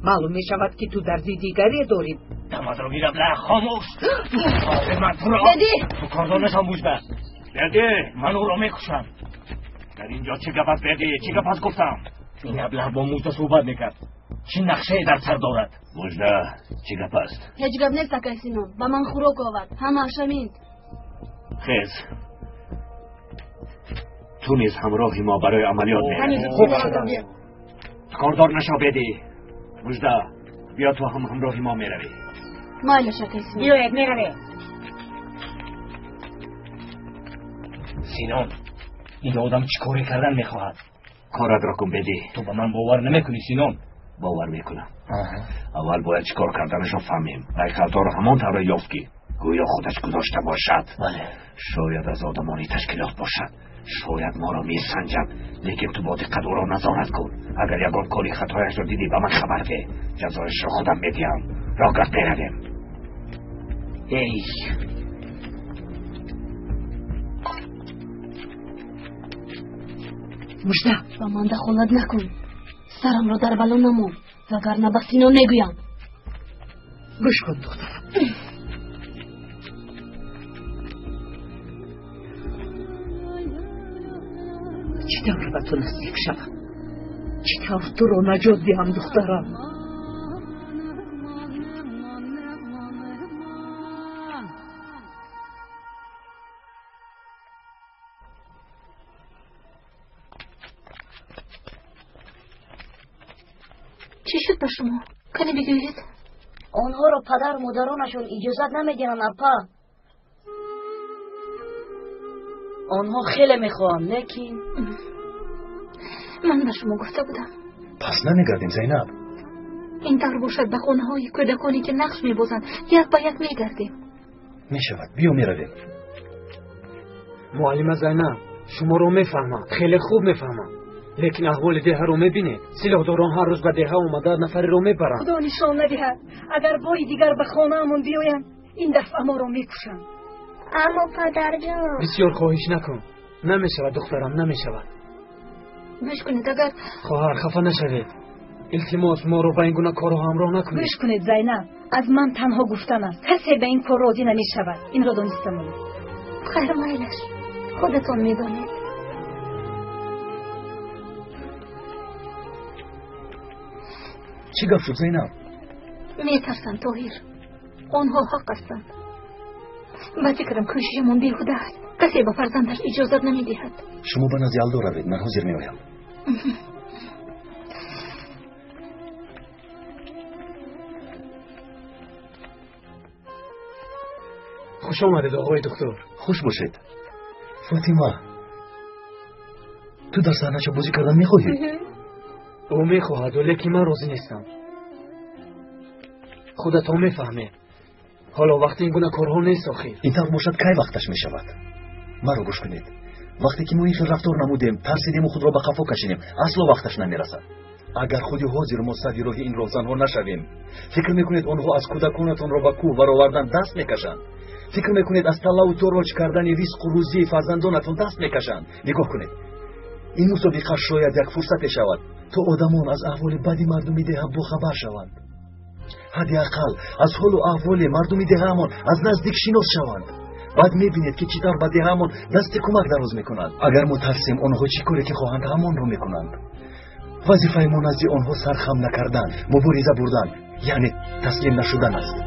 Маълум мешавад, ки ту дарди дигаре дорӣ. Даматро гир, аблаҳ, хомӯш. Ман туро Беди! Ту кордор нашав, Мужда. Беди, ман ӯро мекушам. Дар инҷо чӣ гап аст, Беди? Чӣ гап аст гуфтам? Ин аблаҳ бо Мужда суҳбат мекард. Чӣ нақшае дар сар дорад? Мужда, чӣ гап аст? Ҳеҷ гап нест, акай Синон. Ба ман хӯрок овард. Ҳамааш ҳамин. Хез, ту низ ҳамроҳи мо барои амалиёт меравӣ. Хуб шудам. Кордор нашав, Беди. Мужда, биё, ту ҳам ҳамроҳи мо меравӣ. Майлаш, акай Синон. Биёед, меравем. Синон, ин одам чӣ коре кардан мехоҳад? Коратро кун, Беди. Ту ба ман бовар намекунӣ, Синон. Бовар мекунам. Аввал бояд чӣ кор карданашро фаҳмем. Пайкалторо ҳамон тавре ёфт, ки гӯё худаш гузошта бошад. Бале. Шояд аз одамони ташкилот бошад, шояд моро месанҷад, лекин ту бо диққат ӯро назорат кун. Агар ягон кори хатояшро дидӣ, ба ман хабар деҳ. Ҷазояшро худам медиҳам. Роҳгард, меравем. Эй. Мужда, ба ман дахолат накун. Сарамро дар бало намон, вагарна ба Синон мегӯям. Гӯш кун, духтарам. Чӣ тавр ба ту наздик шавам? Чӣ тавр туро наҷот диҳам, духтарам? Чӣ шуд ба шумо? Кане бигӯед. Онҳоро падару модаронашон иҷозат намедиҳанд, апа. Онҳо хеле мехоҳанд, лекин Ман ба шумо гуфта будам. Пас намегардем, Зайнаб. Ин тавр бошад, ба хонаҳои кӯдаконе, ки нақш мебозанд, як ба як мегардем. Мешавад, биё, меравем. Муаллима Зайнаб, шуморо мефаҳмам, хеле хуб мефаҳмам, лекин аҳволи деҳаро мебинед. Силоҳдорон ҳар рӯз ба деҳа омада нафареро мебаранд. Худо нишон надиҳад, агар бори дигар ба хонаамон биёянд, ин дафъа моро мекушанд. Аммо падарҷон. Бисёр хоҳиш накун. Намешавад, духтарам, намешавад. Гӯш кунед, агар Хоҳар, хафа нашавед. Илтимос, моро ба ин гуна корҳо ҳамроҳ накунед. Гӯш кунед, Зайнаб, аз ман танҳо гуфтан аст. Касе ба ин кор розӣ намешавад. Инро дониста монед. Хайр, майлаш, худатон медонед. Чӣ гап шуд, Зайнаб? Метарсам, Тоҳир. Онҳо ҳақ ҳастанд. Ба фикрам, кӯшишамон беҳуда аст. Касе ба фарзандаш иҷозат намедиҳад. Шумо ба назди Алдо равед, ман ҳозир меоям. Хуш омадед, оғои духтур. Хуш бошед. Фотима, ту дар саҳнача бозӣ кардан мехоҳӣ? Ӯ мехоҳад, лекин ман розӣ нестам. Худатон мефаҳмед, ҳоло вақти ин гуна корҳо нест охир. Ин тавр бошад, кай вақташ мешавад? Маро гӯш кунед. Вақте ки мо ин хел рафтор намудем, тарсидему худро ба қафо кашидем, асло вақташ намерасад. Агар худи ҳозир мо сади роҳи ин роҳзанҳо нашавем, фикр мекунед, онҳо аз кӯдаконатонро ба кӯҳ баровардан даст мекашанд? Фикр мекунед, аз таллаву тороҷ кардани ризқу рӯзии фарзандонатон даст мекашанд? Нигоҳ кунед, ин мусобиқа шояд як фурсате шавад, то одамон аз аҳволи бади мардуми деҳа бохабар шаванд, ҳадди ақал аз ҳолу аҳволи мардуми деҳаамон аз наздик шинос шаванд. Баъд мебинед, ки чӣ тавр ба деҳаамон дасти кӯмак дароз мекунанд. Агар мо тарсем, онҳо чӣ коре ки хоҳанд, ҳамонро мекунанд. Вазифаи мо назди онҳо сархам накардан, мубориза бурдан, яъне таслим нашудан аст.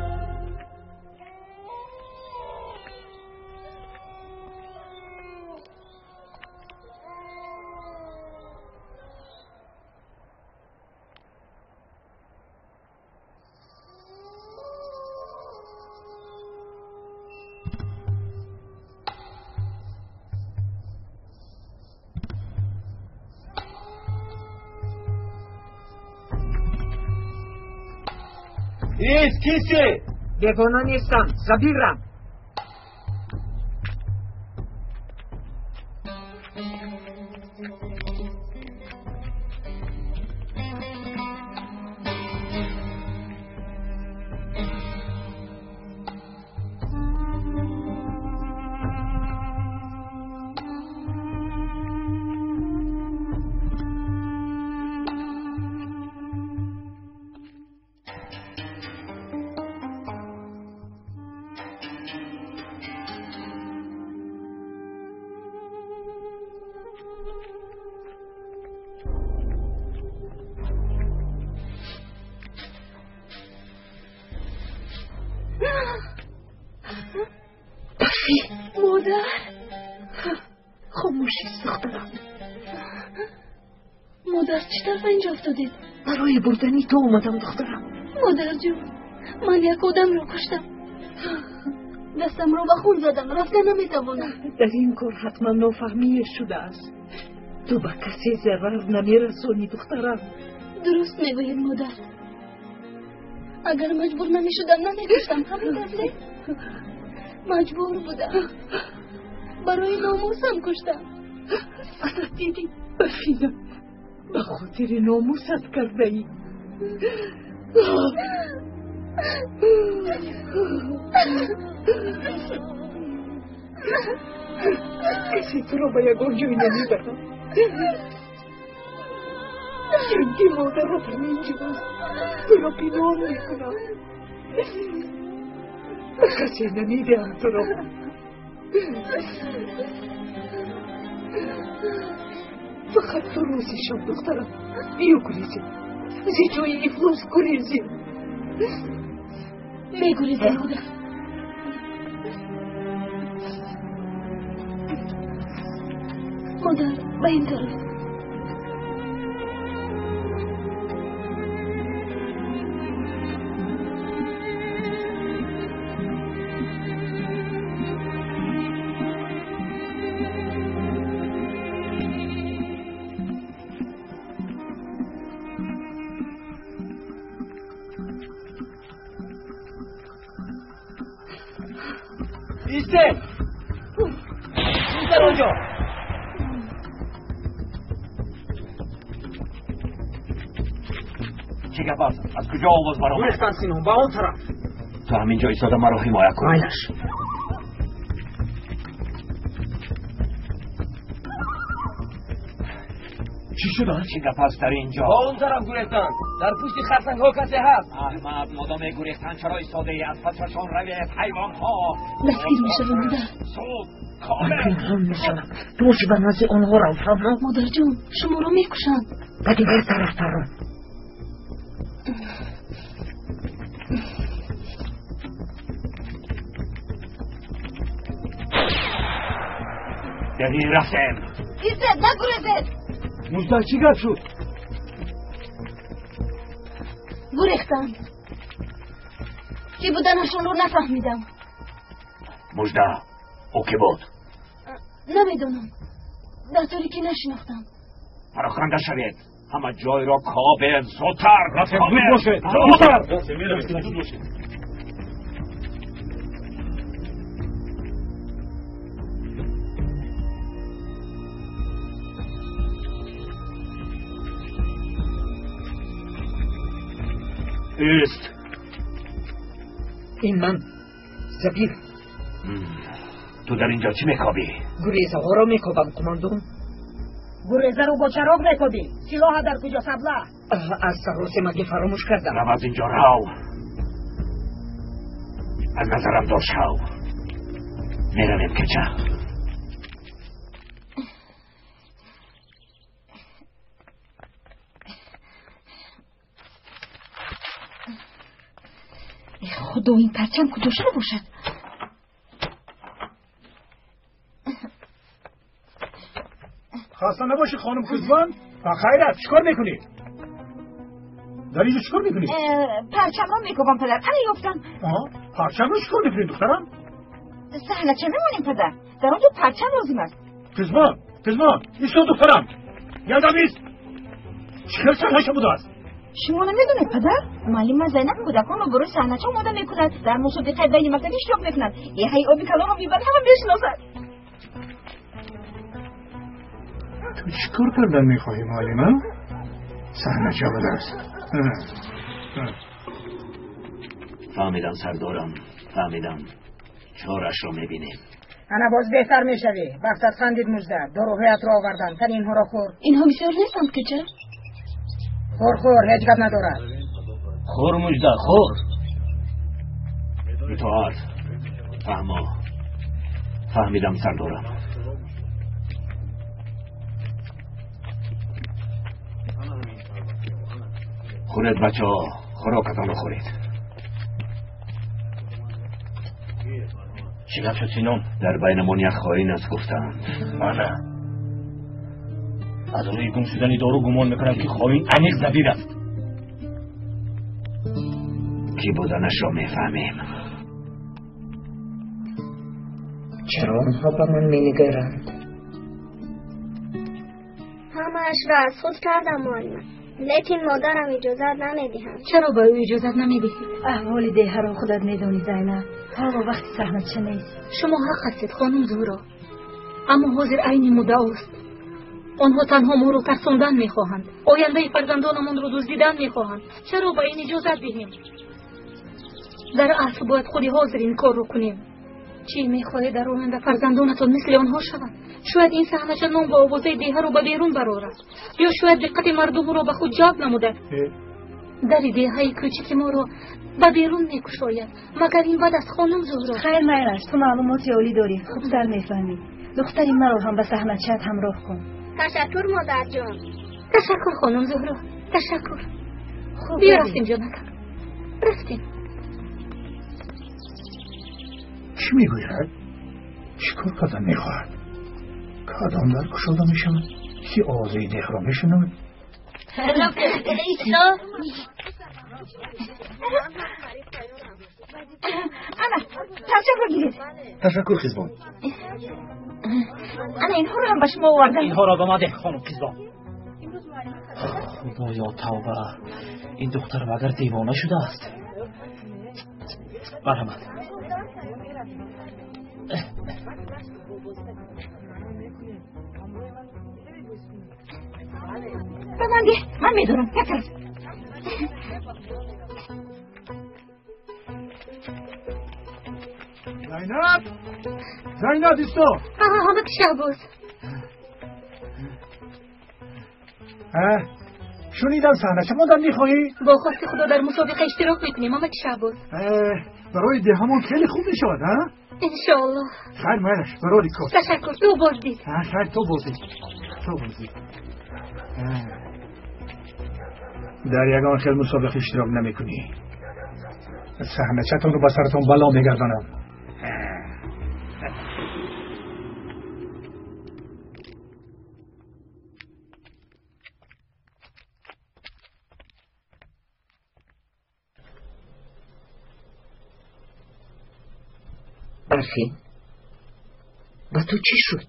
Кист, кисти? Бегона нестам, Забирам. Бафӣ! Модар! Хомӯш ист, духтарам. Модар, чӣ тавр ба инҷо афтодед? Барои бурдани ту омадам, духтарам. Модарҷон, ман як одамро куштам. Дастамро ба хун задам, рафта наметавонам. Дар ин кор ҳатман нофаҳмие шудааст. Ту ба касе зарар намерасонӣ, духтарам. Дуруст мегӯед, модар. Агар маҷбур намешудам, намекуштам. Ҳамин тавр маҷбур будам. Барои номусам куштам. Ана дидӣ, Бафина, ба хотири номусат кардаӣ. Касе туро ба ягон ҷой намебарад. Чунки модарат ҳаминҷост. Туро пинҳон мекунам. Ба касе намедиҳам туро. Фақат ту рӯзи шаб, духтарам, биё гурезем. Зи ҷои ифлос гурезем. Мегурезем, модар. Модар, ба ин тараф. Истед! Дар он ҷо! Чӣ гап аст? Аз куҷо овоз баромад? Гурехтанд, Сино, ба он тараф. Ту ҳамин ҷо истода маро ҳимоя кун. Майлаш. Чӣ шудааст? Чӣ гап аст дар ин ҷо? Ба он тараф гурехтанд. Дар пушти харсангҳо касе ҳаст. Аҳмад, модоме гурехтанд чаро истодаӣ? Аз пасашон равед, ҳайвонҳо! Дастгир мешавам, модар. Суд! Ман пинҳон мешавам. Ту бошӣ ба назди онҳо рав, фаҳмо? Модарҷон, шуморо мекушанд. Ба дигар тараф парон. Дарин рафтем. Истед, нагурезед! Мужда, чӣ гап шуд? Гурехтанд. Чӣ буданашонро нафаҳмидам. Мужда, ӯ кӣ буд? Намедонам. Дар торикӣ нашинохтам. Пароканда шавед. Ҳама ҷойро кобед. Зудтар! Рафтем, зуд бошед! Зудтар! Рафтем, меравем, зуд бошед. Ист! Ин ман, Забир. Ту дар ин ҷо чӣ мекобӣ? Гурезаҳоро мекобам, қумондон. Гурезаро бо чароғ мекобӣ? Силоҳа дар куҷо, сабла? Аз саросемагӣ фаромӯш кардам. Рав аз ин ҷо, рав! Аз назарам дур шав. Меравем, кача. Худо, ин парчам куҷо шуда бошад? Хаста набошӣ, хонум Қизван. Ба хайрат, чӣ кор мекунӣ? Дар инҷо чӣ кор мекунӣ? Парчамро мекобам, падар. Ана ёфтам. Парчамро чӣ кор мекунӣ, духтарам? Саҳнача мемонем, падар. Дар он ҷо парчам лозим аст. Қизван, Қизван, исто, духтарам. Якдам ист. Чӣ хел саҳнача будааст? Шумо намедонед, падар? Муаллима Зайнаб кӯдаконро барои саҳнача омода мекунад. Дар мусобиқаи байни мактабӣ иштирок мекунад. Деҳаи оби калонро мебарад, ҳама мешиносад. Ту чӣ кор кардан мехоҳӣ, муаллима? Саҳнача будааст. Фаҳмидам, сардорам, фаҳмидам. Чорашро мебинем. Ана боз беҳтар мешавӣ. Бахтат хандид, Мужда. Доруҳоятро овардам. Тани инҳоро хӯр. Инҳо бисёр нестанд, кича? Хӯр, хӯр, ҳеҷ гап надорад. Хӯр, Мужда, хӯр. Итоат. Фаҳмо. Фаҳмидам, сардорам. Хӯред, бачаҳо, хӯрокатонро хӯред. Чӣ гап шуд, Синон? Дар байнамон як хоин аст, гуфтаанд. Мана аз рӯи гум шудани дору гумон мекунам, ки хоин аниқ Забир аст. Кӣ буданашро мефаҳмем. Чаро онҳо ба ман менигаранд? Ҳамаашро аз худ кардам, муаллима, лекин модарам иҷозат намедиҳад. Чаро ба ӯ иҷозат намедиҳед? Аҳволи деҳаро худат медонӣ, Зайнаб. Ҳоло вақти саҳнача нест. Шумо ҳақ ҳастед, хонум Зуҳро, аммо ҳозир айни муддаост. Онҳо танҳо моро тарсондан мехоҳанд, ояндаи фарзандонамонро дуздидан мехоҳанд. Чаро ба ин иҷозат диҳем? Дар асл бояд худи ҳозир ин корро кунем. Чӣ мехоҳед дар оянда фарзандонатон мисли онҳо шаванд? Шояд ин саҳнача ном ва овозаи деҳаро ба берун барорад, ё шояд диққати мардумро ба худ ҷалб намуда дари деҳаи кӯчики моро ба берун мекушояд. Магар ин бад аст, хонум Зуҳро? Хайр, майлаш, ту маълумоти олӣ дорӣ, хубтар мефаҳмӣ. Духтари маро ҳам ба саҳначаат ҳамроҳ кун. Ташаккур, модарҷон. Ташаккур, хонум Зуҳро, ташаккур. Биё рафтем, ҷонакам, рафтем. Чӣ мегӯяд? Чӣ кор кардан мехоҳад? Кадом дар кушода мешавад? Ки овозаи деҳро мешунавад? Ана, парчамро гиред. Ташаккур, Қизбон. Ана, инҳоро ҳам ба шумо овардам. Инҳоро ба ман деҳ, хонум Қизбон. Худоё, тавба! Ин духтар магар девона шудааст? Марҳамат. Ба ман деҳ, ман медонам. Як тараф. Зайнаб! Зайнаб, исто! Ҳамаки Шаҳбоз. Шунидам саҳнача мондан мехоҳӣ? Бо хости Худо дар мусобиқа иштирок мекунем, ҳамаки Шаҳбоз. Барои деҳамон хеле хуб мешавад, а? Иншоаллоҳ. Хайр, майлаш, барори кор. Ташаккур, ту боздид. Хайр, то боздид, то боздид. Дар ягон хел мусобиқа иштирок намекунӣ. Саҳначатонро ба саратон бало мегардонам. Барфин, ба ту чӣ шуд?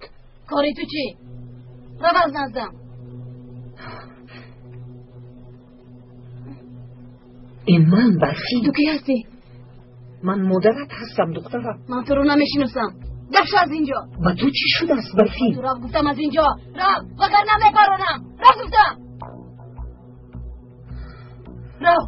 Кори ту чӣ? Рав аз наздам. Ин ман, Барфин. Ту кӣ ҳастӣ? Ман модарат ҳастам, духтарам. Ман туро намешиносам. Гафша аз инҷо. Ба ту чӣ шудааст, Барфин? Ту рав гуфтам аз инҷо. Рав, вагарна мепаронам. Рав гуфтам. Рав.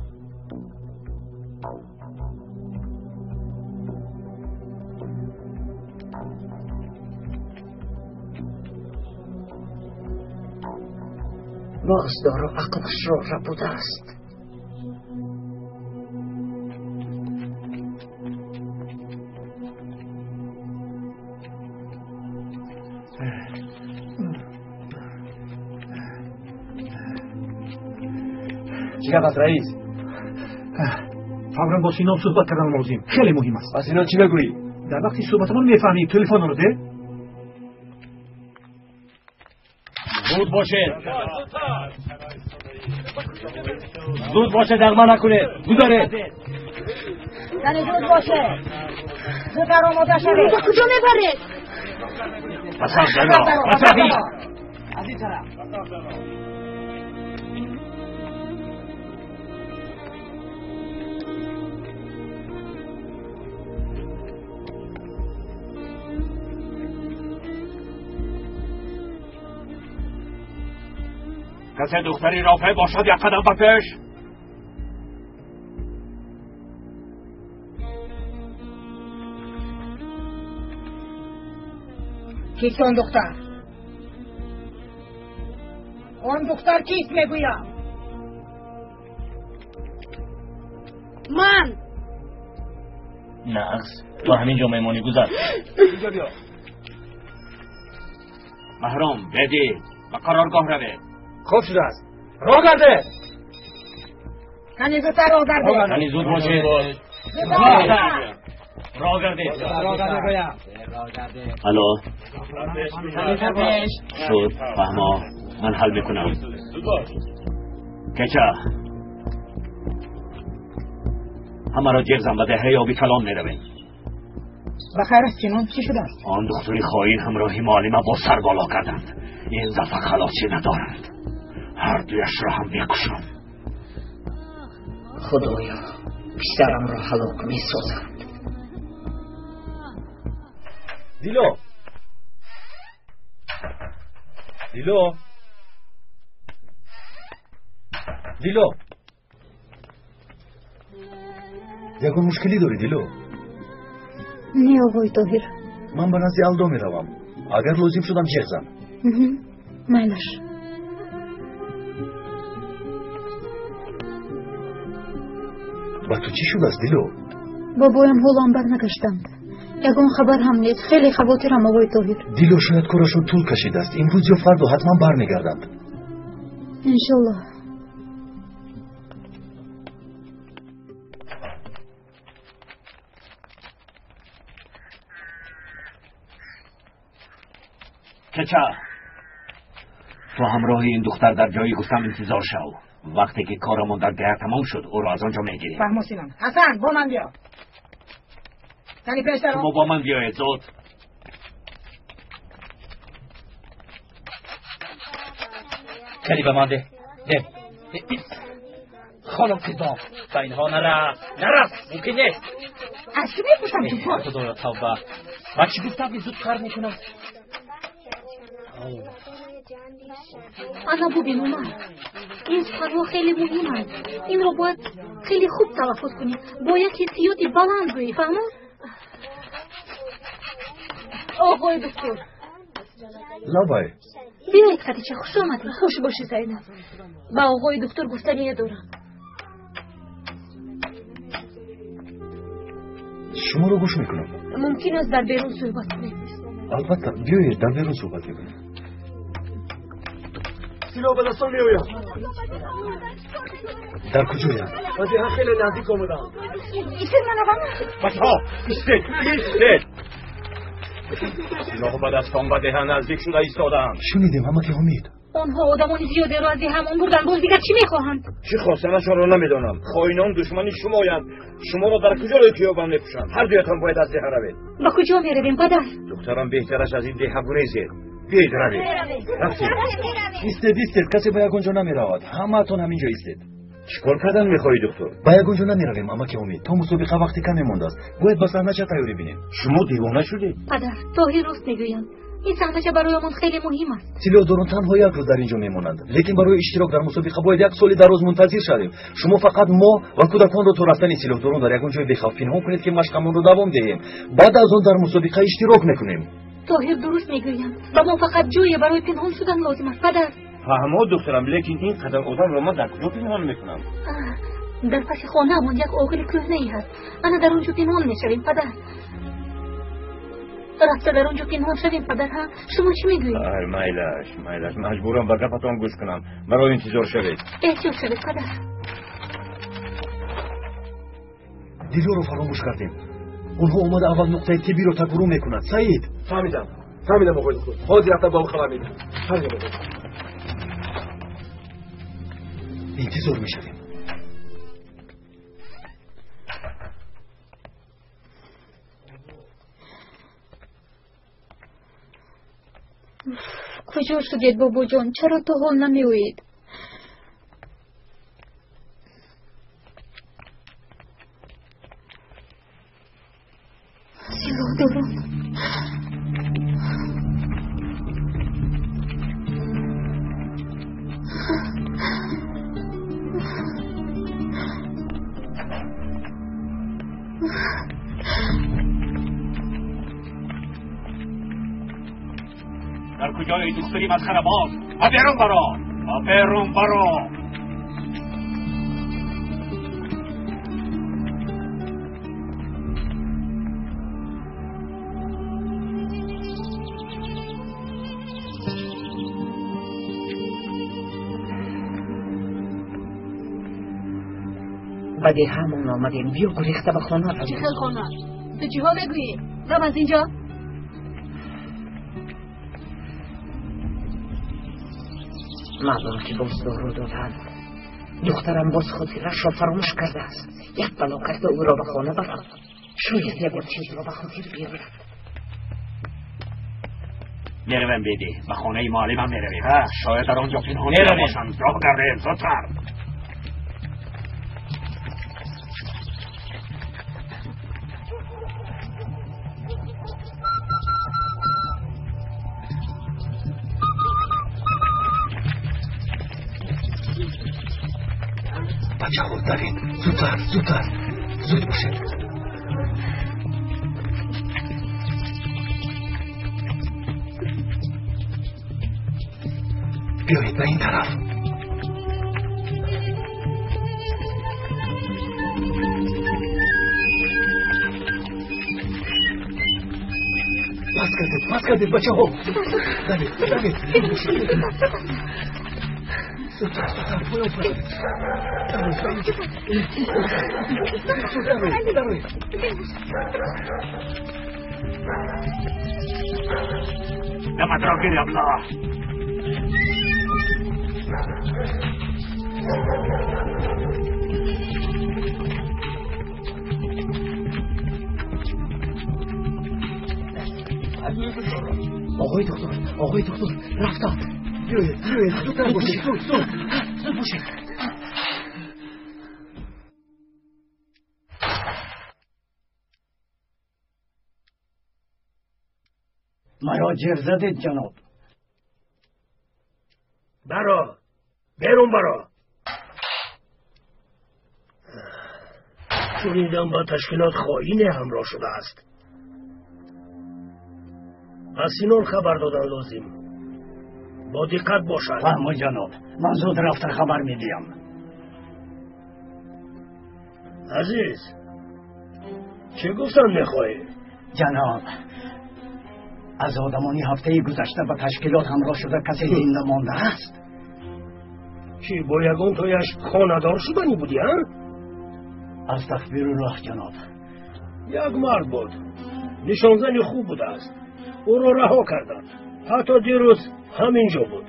Боз дору ақлашро рабудааст. Чӣ гап аст, раис? Фавран бо Синон суҳбат кардан лозим, хеле муҳим аст. Ба Синон чӣ мегӯӣ? Дар вақти суҳбатамон мефаҳмӣ. Телефонро де. Зуд бошед, зуд бошед, дағма накунед, гузаред. Яъне зуд бошед, зудтар омода шавед. Ба куҷо мебаред? Пасав, Зайнаб, пасави. Аз ин тараф. Касе духтари Рофеъ бошад, як қадам ба пеш. Кист он духтар? Он духтар кист, мегӯям? Ман. Нағз, ту ҳамин ҷо мемонӣ, гузар. Инҷо биё. Маҳром, бедӣ, ба қароргоҳ равед. Хуб шудааст, роҳ гарде. Кани зудтар роҳ гарде. Кани зуд бошед. Зудтар. Роҳ гардед. Алло, шуд, фаҳмо, ман ҳал мекунам. Кеча, ҳамаро ҷеғ зан, ба деҳаи оби калон меравем. Ба хайр аст, Синон, чӣ шудааст? Он духтури хоин ҳамроҳи муаллима бо сар боло карданд. Ин дафъа халосӣ надоранд, ҳар дуяшро ҳам мекушам. Худоё, писарамро ҳалок месозанд. Дило, Дило, Дило, ягон мушкилӣ дорӣ, Дило? Не, оғои Тоҳир. Ман ба назди Алдо меравам, агар лозим шудам ҷеғ зан. Майлаш. Ба ту чӣ шудааст, Дило? Бобоям ҳоло барнагаштанд, ягон хабар ҳам нест. Хеле хавотирам, оғои Тоҳир. Дило, шояд корашон тӯл кашидааст. Имрӯз ё фардо ҳатман бармегарданд. Иншоллоҳ. Кеча, ту ҳамроҳи ин духтар дар ҷои гуфтам интизор шав. Вақте ки корамон дар деҳа тамом шуд, ӯро аз он ҷо мегирем. Фаҳмо, Синон. Ҳасан, бо ман биё. Тани пештаро. Шумо бо ман биёед, зуд. Кали ба ман деҳ, деҳ. Хонум Қидом, ба инҳо нарас, нарас, мумкин нест. Аз чӣ мепурсам, Чӯпон? Худоё, тавба. Ба чӣ гуфтам, ки зуд кар мекунам? Ана бубин, Умар, ин суханҳо хеле муҳиманд. Инро бояд хеле хуб талаффуз кунӣ, бо як ҳиссиёти баланд гӯӣ, фаҳмо? Оғои доктор. Лабай. Биёед, Хадича, хуш омадед. Хуш бошӣ, Зайнаб. Ба оғои доктор гуфтание дорам. Шуморо гӯш мекунам. Мумкин аст дар берун суҳбат кунем? Албатта, биёед, дар берун суҳбат мекунем. Силоҳ ба дастон меояд. Дар куҷоянд? Ба деҳа хеле наздик омадам. Исин манавам. Бачаҳо, истед, истед. Силоҳ ба дастон ба деҳа наздик шуда истодаанд. Шунидем, ҳамаки Ҳомид. Онҳо одамони зиёдеро аз деҳамон бурданд, боз дигар чӣ мехоҳанд? Чӣ хостанашонро намедонам. Хоинон душмани шумоянд. Шуморо дар куҷо ки ёбанд мекушанд. Ҳар дуятон бояд аз деҳа равед. Ба куҷо меравем, падар? Духтарам, беҳтараш аз ин деҳа гурезед. Биёед, равед. Рафтем. Истед, истед, касе ба ягон ҷо намеравад. Ҳамаатон ҳамин ҷо истед. Чӣ кор кардан мехоҳӣ, доктор? Ба ягон ҷо намеравем, амаки Ҳомид. То мусобиқа вақти каме мондааст. Бояд ба саҳнача тайёрӣ бинем. Шумо девона шудед? Падар, Тоҳир рост мегӯянд. Ин саҳнача бароямон хеле муҳим аст. Силоҳдорон танҳо як рӯз дар ин ҷо мемонанд, лекин барои иштирок дар мусобиқа бояд як соли дароз мунтазир шавем. Шумо фақат мо ва кӯдаконро то рафтани силоҳдорон дар ягон ҷои бехавф пинҳон кунед, ки машқамонро давом диҳем. Баъд аз он дар мусобиқа иштирок мекунем. Тоҳир дуруст мегӯянд. Ба мо фақат ҷое барои пинҳон шудан лозим аст, падар. Фаҳмо, духтарам, лекин ин қадар одамро ман дар куҷо пинҳон мекунам? Дар паси хонаамон як оғили кӯҳнае ҳаст. Ана дар он ҷо пинҳон мешавем, падар. Рафта дар он ҷо пинҳон шавем, падар, ҳа? Шумо чӣ мегӯед? Ай, майлаш, майлаш, маҷбурам ба гапатон гӯш кунам. Маро интизор шавед. Эҳтиёт шавед, падар. Дилоро фаромӯш кардем. Онҳо омада аввал нуқтаи тиббиро такуру мекунанд. Саид. Фаҳмидам, фаҳмидам, оғои доктор. Ҳозир рафта ба ӯ хабар медиҳам. Фаҳмидам, оғои. Интизор мешавем. Куҷо шудед, бобоҷон? Чаро то ҳол намеоед? Силоҳдорон. Дар куҷои духтари масхарабоз? Ба берун баро, ба берун баро. Ба деҳамон омадем. Биё, гурехта ба хона равем. Чӣ хел хона? Ту чиҳо мегӯӣ? Рав аз инҷо. Маълум ки боз дору доданд. Духтарам боз хотирашро фаромӯш кардааст. Як бало карда ӯро ба хона барам. Шояд ягон чизро ба хотир биёрад. Меравем, беди, ба хонаи муаллимам меравем. Шояд дар он ҷо пинҳон бошанд. Роҳ гардем, зудтар. Бачаҳо, давед, зудтар, зудтар, зуд бошед. Биёед ба ин тараф. Пас кардед, пас кардед, бачаҳо. Давед, давед, зуд бошед. Зудтар, зудтар, поён паред. Дароед, дароед, дароед. Даматро гир, Абдуллоҳ. Оғои доктор, оғои доктор, рафтанд. Биёед, биёед, зудтар бошед, зуд, зуд, зуд бошед. Маро ҷер задед, ҷаноб. Баро, берун баро. Шунидам ба ташкилот хоине ҳамроҳ шудааст. Аз Синон хабар додан лозим. Бо диққат бошад. Фаҳмо, ҷаноб, ман зуд рафта хабар медиҳам. Азиз, чӣ гуфтан мехоҳӣ? Ҷаноб, аз одамони ҳафтаи гузашта ба ташкилот ҳамроҳ шуда касе зинда мондааст? Чӣ, бо ягон тояш хонадор шуданӣ будӣ, а? Астағфируллоҳ, ҷаноб. Як мард буд, нишонзани хуб будааст. Ӯро раҳо карданд. Ҳатто дирӯз ҳамин ҷо буд.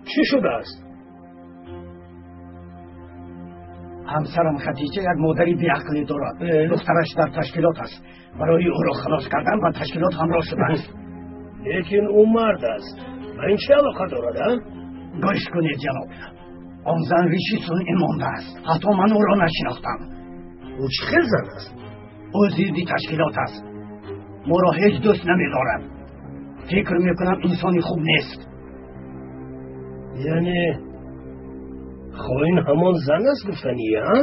Чӣ шудааст? Ҳамсарам Хадиҷа як модари беақлӣ дорад. Духтараш дар ташкилот аст. Барои ӯро халос кардан ба ташкилот ҳамроҳ шудааст. Лекин ӯ мард аст. Ба ин чӣ алоқа дорад, а? Гӯш кунед, ҷаноб. Он зан риши сунъӣ мондааст. Ҳатто ман ӯро нашинохтам. Ӯ чӣ хел зан аст? Ӯ зидди ташкилот аст. Моро ҳеҷ дӯст намедорад. Фикр мекунам инсони хуб нест. Яъне хоин ҳамон зан аст гуфтанӣ, а?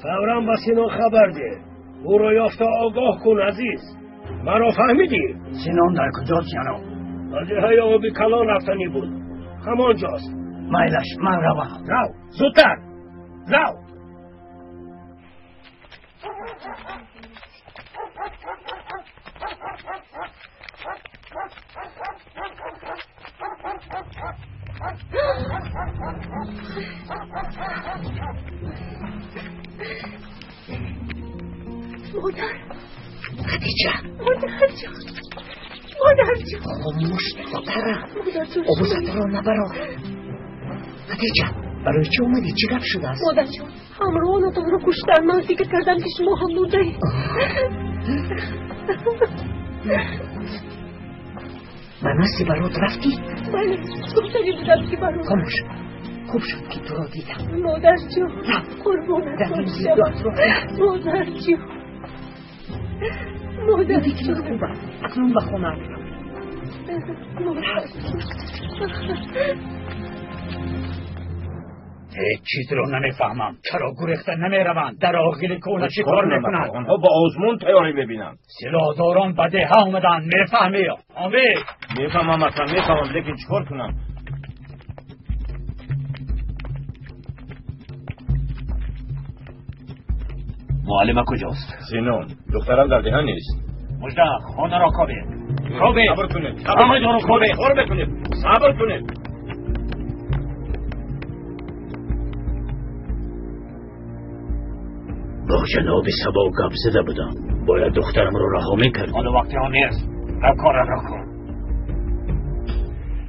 Фавран ба Синон хабар деҳ. Ӯро ёфта огоҳ кун, азиз. Маро фаҳмидӣ? Синон дар куҷост, ҷаноб? Ба деҳаи оби калон рафтанӣ буд. Ҳамон ҷост. Майлаш, ман равам. Рав, зудтар, рав. Модар, Хадиҷа, модар ҷон, модар ҷон. Хомӯш, духтарам. Модар ҷон. Овозатро набарор. Хадиҷа, барои чӣ омадӣ? Чӣ гап шудааст? Модар ҷон, ҳамроҳонатонро куштанд. Ман фикр кардам, ки шумо ҳам мурдаед. Ба назди барот рафтӣ? Бале, гуфтанӣ будам, ки барот. Хомӯш, хуб шуд, ки туро дидам. Модар ҷон, Рав. қурбонат Дар ин бошам. зидду атроф. Модар ҷон, модар Дидӣ, ки ман ҷон. хубам. Акнун ба хона рав. Модар ҷон. Ҳеҷ чизро намефаҳмам. Чаро гурехта намераванд? Дар оғили кӯҳна чӣ кор мекунанд? Онҳо ба озмун тайёрӣ мебинанд. Силоҳдорон ба деҳа омаданд, мефаҳмӣ? Омид! Мефаҳмам, аслан мефаҳмам, лекин чӣ кор кунам? Муаллима куҷост? Синон, духтарам дар деҳа нест. Мужда, хонаро кобед. Кобед. Сабр кунед. Ҳама ҷоро кобед. Кор мекунед. Сабр кунед. Ба Бо ҷаноби Сабо гап зада будам. Бояд духтарамро раҳо мекард. Ҳоло вақти он нест. Рав корро кун.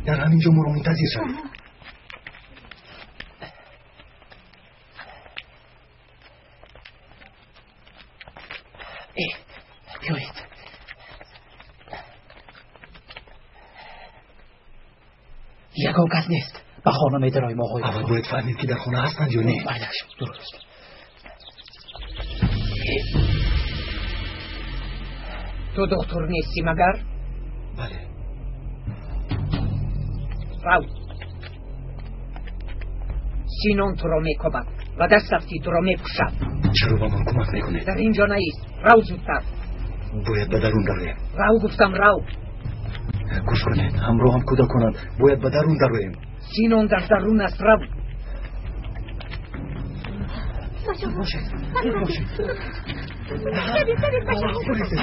Дар ҳамин ҷо моро мунтазир шавед. Биёед. Ягон кас нест. Ба хона медароем, оғои. Аввал бояд фаҳмем, ки дар хона ҳастанд ё не. Майлаш, дуруст. Ту духтур нестӣ магар? Бале. Рав. Синон туро мекобад ва дастафти туро мепӯшад. Чаро ба ман кӯмак мекунед? Дар ин ҷо наист. Рав зудтар. Бояд ба дарун дароем. Рав гуфтам, рав. Гӯш кунед, ҳамроҳам кӯдаконанд. Бояд ба дарун дароем. Синон дар дарун аст, рав. Бошед, бошед.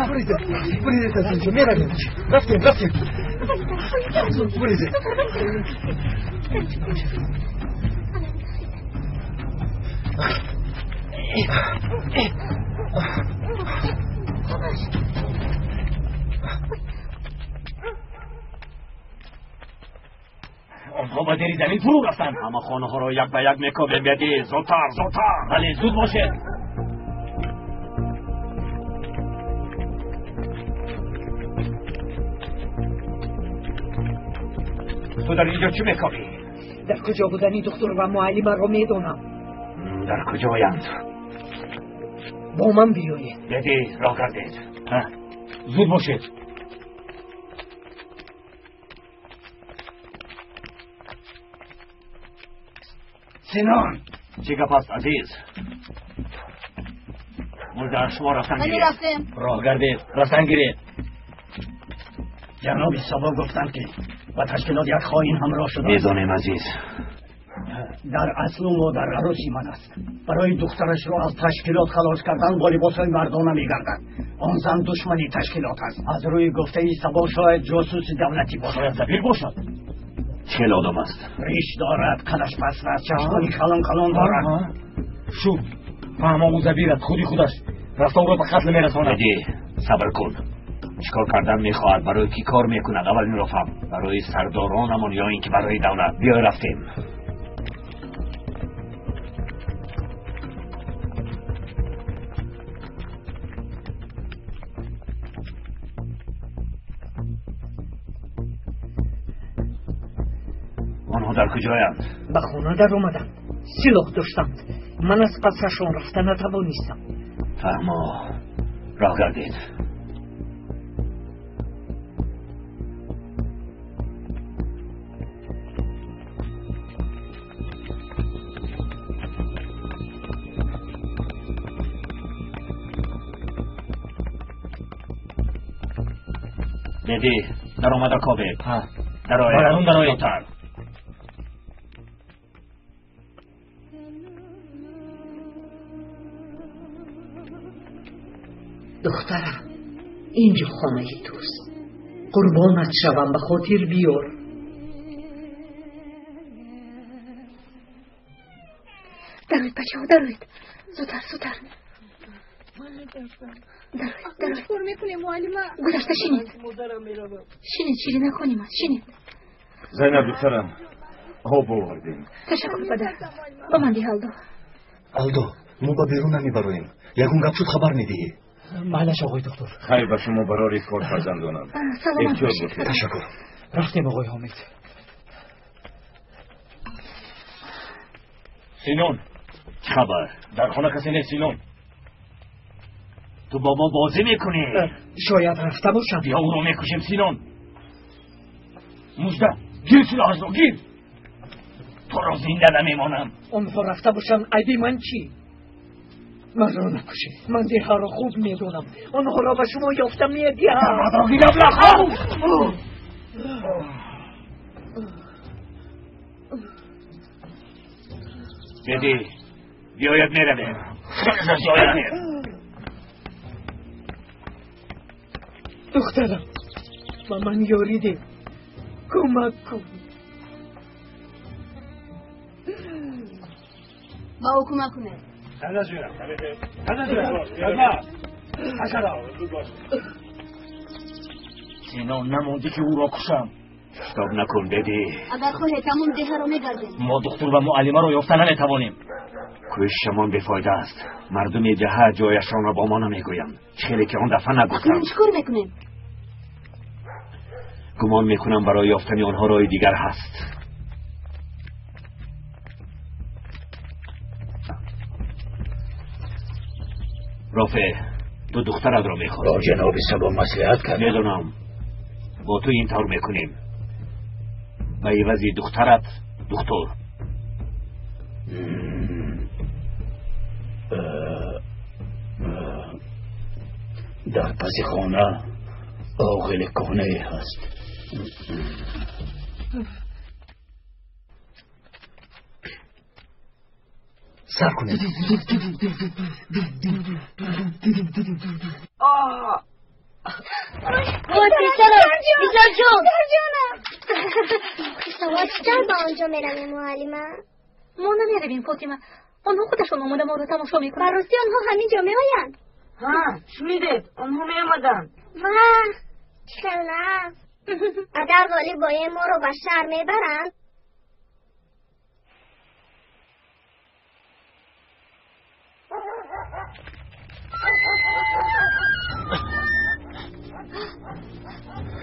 Буризед, буризед аз инҷо, меравем. Рафтем, рафтем. Буризед. Онҳо ба зери замин фурӯ рафтанд. Ҳама хонаҳоро як ба як мекобем. Беди, зудтар, зудтар. Бале, зуд бошед. Ту дар инҷо чӣ мекобӣ? Дар куҷо будани духтур ва муаллимаро медонам. Дар куҷоянд? Бо ман биёед. Беди, роҳ гардед. Зуд бошед. Синон, чӣ гап аст, азиз? Мужда, шумо рафтан гиред. Роҳ гардед, рафтан гиред. Ҷаноби Сабо гуфтанд, ки ба ташкилот як хоин ҳамроҳ шуда. Медонем, азиз. Дар асл ӯ модар арӯси ман аст. Барои духтарашро аз ташкилот халос кардан бо либосҳои мардона мегардад. Он зан душмани ташкилот аст. Аз рӯи гуфтаи Сабо шояд ҷосуси давлатӣ бошад. Шояд забир бошад. Хеле одам аст. Риш дорад, қадаш паст аст, чашмони калон калон дорад. Шуд. Фаҳмам, ӯ забир аст, худи худаш. Рафта ӯро ба қатл мерасонад. Беди, сабр кун. Чӣ кор кардан мехоҳад, барои кӣ кор мекунад? Аввал инро фаҳм. Барои сардоронамон ё ин ки барои давлат? Биёй рафтем. Онҳо дар куҷоянд? Ба хона даромаданд. Силоҳ доштанд. Ман аз пасашон рафта натавонистам. Фаҳмо, роҳ гардед. Беди, даромада кобед. Дароед, дароед. Зудтар. Духтарам, инҷо хонаи туст. Қурбонат шавам, ба хотир биёр. Дароед, бачаҳо, дароед. Зудтар, зудтар. Дароед, дароед. Чӣ кор мекунем, муаллима? Гузашта шинед. Шинед, ширина хоним аст, шинед. Зайнаб, духтарам, об овардем. Ташаккур, падар. Ба ман диҳ, Алдо. Алдо, мо ба берун намебароем. Ягон гап шуд, хабар медиҳӣ. Майлаш, оғои духтур. Хайр ба шумо барори кор, фарзандонам. Саломат Эҳтиёт бошед. бошед. Ташаккур. Рафтем, оғои Ҳомид. Синон, чӣ хабар? Дар хона касе нест, Синон. Ту бо мо бозӣ мекунӣ? Шояд рафта бошам. Биё ӯро мекушем, Синон. Мужда, гир силоҳашро, гир. Туро зинда намемонам. Онҳо рафта бошанд, айби ман чӣ? Маро накушед. Ман деҳаро хуб медонам. Онҳоро ба шумо ёфта медиҳам. Маро гир, аблаҳо! Беди, биёяд меравем. Биёяд. Духтарам, ба ман ёрӣ деҳ. Кӯмак кун. Ба ӯ кӯмак кунед. Сино, намондӣ ки ӯро кушам. Шитоб накун, беди. Агар хоҳед, тамом деҳаро мегардем. Мо духтур ва муаллимаро ёфта наметавонем. Кӯшишамон бефоида аст. Мардуми деҳа ҷояшонро бо мо намегӯянд. Хеле ки он дафъа нагуфтанд. Акнун чӣ кор мекунем? Гумон мекунам барои ёфтани онҳо роҳи дигар ҳаст. Рофеъ, ту духтаратро мехоҳӣ. Бо ҷаноби Сабо маслиҳат кардам. Медонам. Бо ту ин тавр мекунем. Ба ивази духтарат духтур. Дар паси хона оғили кӯҳнае ҳаст. Сар кунед. Ой, писарам, писарҷон. Чӣ тавр ба он ҷо меравем, муаллима? Мо намеравем, Фотима. Онҳо худашон омода моро тамошо мекунанд. Ба ростӣ онҳо ҳамин ҷо меоянд? Ҳа, шунидед, онҳо меомаданд. Ваҳ, чӣ хел нағз! Агар ғолиб оем, моро ба шаҳр мебаранд?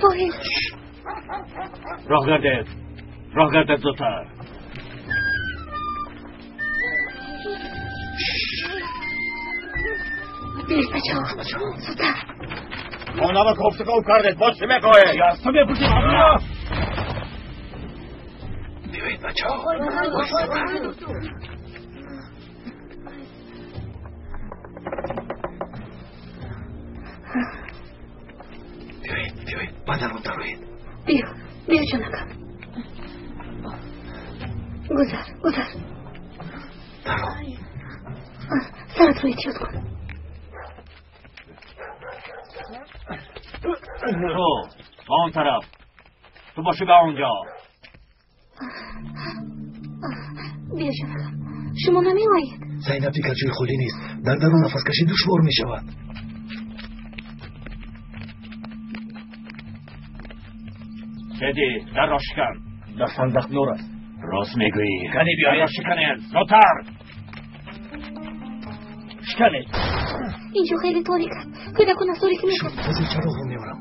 Тоҳир! Роҳ гардед, роҳ гардед зудтар. Биёед, бачаҳо, зудтар. Хонаро кофтуков кардед, боз чӣ мехоҳед? Аз ту мепурсем. Биёед, бачаҳо. Биёед, биёед, ба дарун дароед. Биё, биё, ҷонакам. Гузар, гузар. Даро. Саратро эҳтиёт кун. Ту ба он тараф, ту бошӣ ба он ҷо. Биё, ҷонакам, шумо намеоед? Зайнаб, дигар ҷои холӣ нест. Дар дарун нафаскашӣ душвор мешавад. Беди, дарро шикан. Дастам захмдор аст. Рост мегӯӣ. Кани биёед, шиканед, зудтар. Шиканед. Инҷо хеле торик аст. Кӯдакон аз торикӣ метарсанд. Ҳозир чароғро меорам.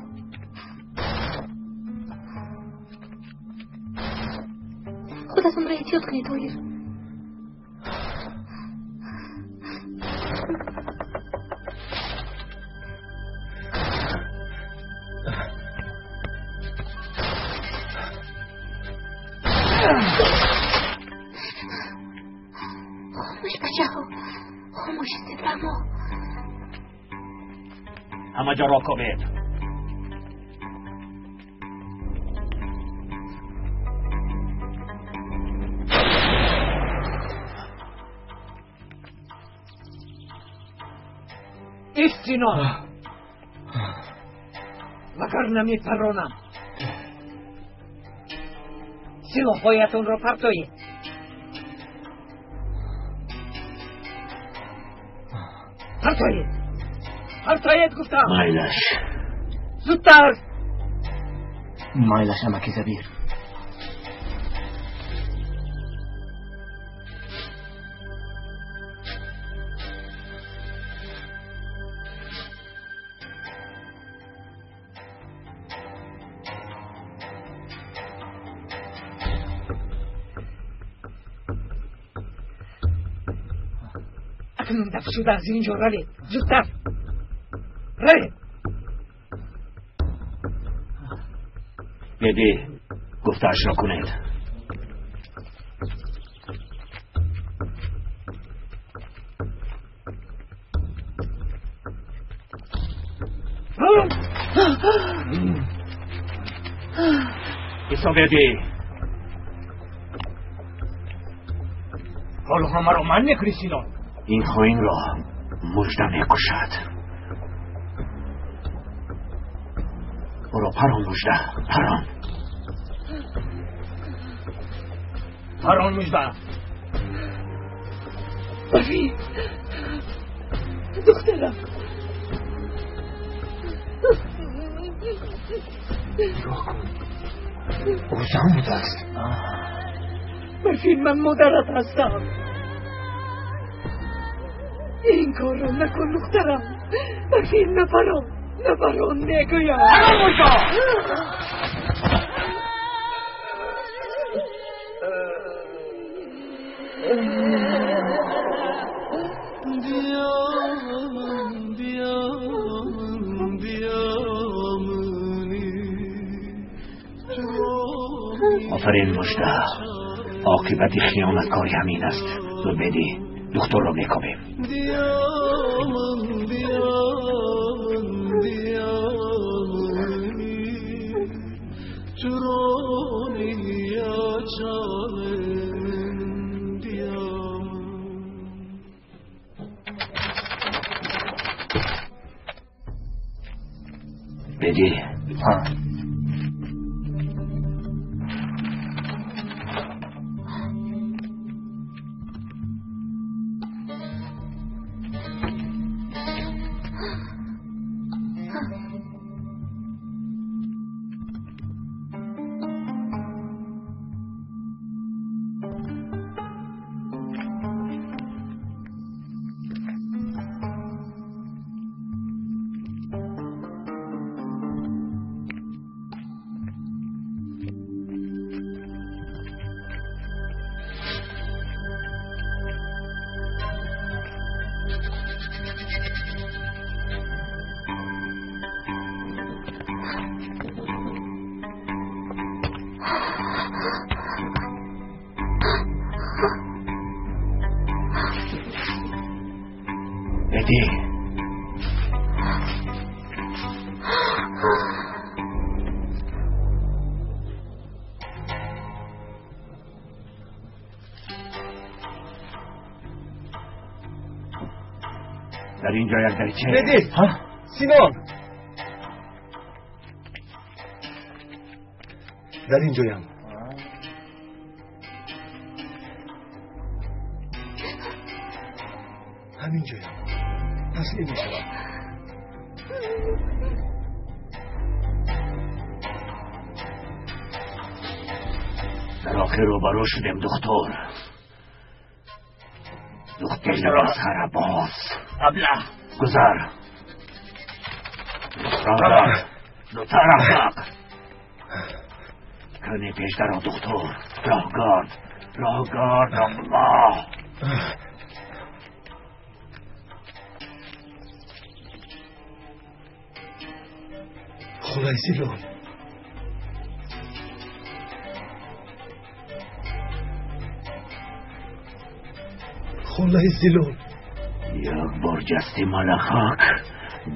Худатонро эҳтиёт кунед, Тоҳир. Хомӯш, бачаҳо, хомӯш истед ба мо. Ҳама ҷоро кобед. Ист, Сино, вагарна мепаронам. Силоҳҳоятонро партоед. Партоед, партоед, гуфтам. Майлаш. Зудтар. Майлаш, амаки Забир. Акнун дафт шуда аз ин ҷо равед, зудтар равед. Беди, гуфтаашро кунед. Исо, беди, ҳоло ҳамаро ман мекунӣ, Сино. Ин хоинро мужда мекушад. Ӯро парон, мужда, парон. Парон, мужда. Рафиқ, Духтарам. Нигоҳ кун, ӯ зан будааст. Барфин, ман модарат ҳастам. Ин корро накун, духтарам. Барфин, напарон, напарон мегӯям. Офарин, Мужда. Оқибати хиёнаткорӣ ҳамин аст. Зуд бедӣ, духтурро мекобем. Бедӣ. Ҳа. Бедӣ. Дар ин ҷо як дарича. Бедӣ! Синон! Дар ин ҷоям. Ҳамин ҷоям. Таслим мешавам. Дар охир рӯбарӯ шудем, духтур. Духтур либосҳара боз. Аблаҳ. Гузар. Роҳгар. Зудтар, аҳмақ. Кани пешдаро, духтур. Роҳгард. Роҳгард, Аллоҳ. Холаи Зилол. Холаи Зилол. Як бор ҷасти малахак,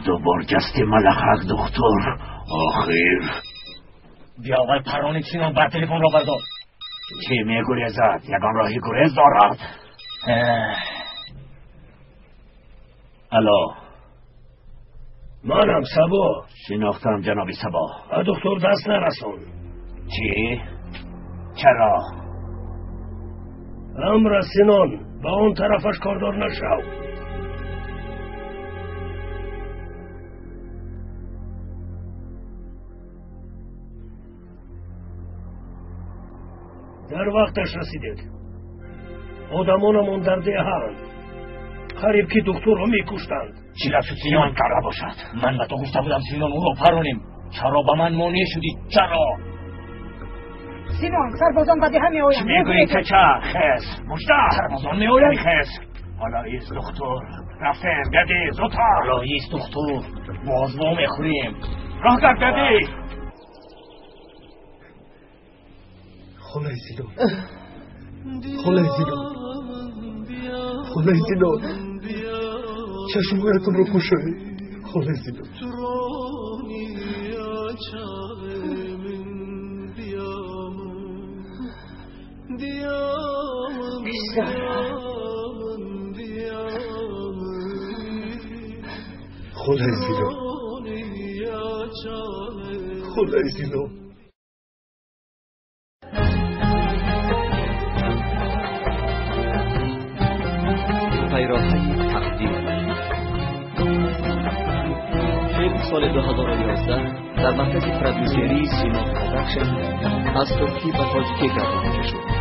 ду бор ҷасти малахак, духтур. Охир. Биё, аввал парронид Синон, баъд телефонро бардор. Чӣ мегурезад? Ягон роҳи гурез дорад? Алло. Манам Сабо. Шинохтам, ҷаноби Сабо. Ба духтур даст нарасон. Чӣ? Чаро? Амра, Синон, ба он тарафаш кордор нашав. Дар вақташ расидед. Одамонамон дар деҳаанд. Қариб ки духтурро мекуштанд. Чӣ рафт Синон карда бошад? Ман ба ту гуфта будам, Синон, ӯро паронем. Чаро ба ман монеъ шудӣ? Чаро? Синон, сарбозон ба деҳа меоянд. Чӣ мегӯӣ, кача? Хез. Мужда. Сарбозон меоянд? Хез. Ҳоло ист, духтур. Рафтем, бедӣ, зудтар. Ҳоло ист, духтур. Боз во мехӯрем. Роҳгард, бедӣ. Холаи Зилол. Холаи Зилол. Холаи Зилол. Чашмҳоятонро кушоед. Холаи Зилол. Писарам. Холаи Зилол. Холаи Зилол. Пайроҳаи тақдир. Соли 2011 дар маркази продюсерии Сино Продакшн аз туркӣ ба тоҷикӣ гардонида шуд.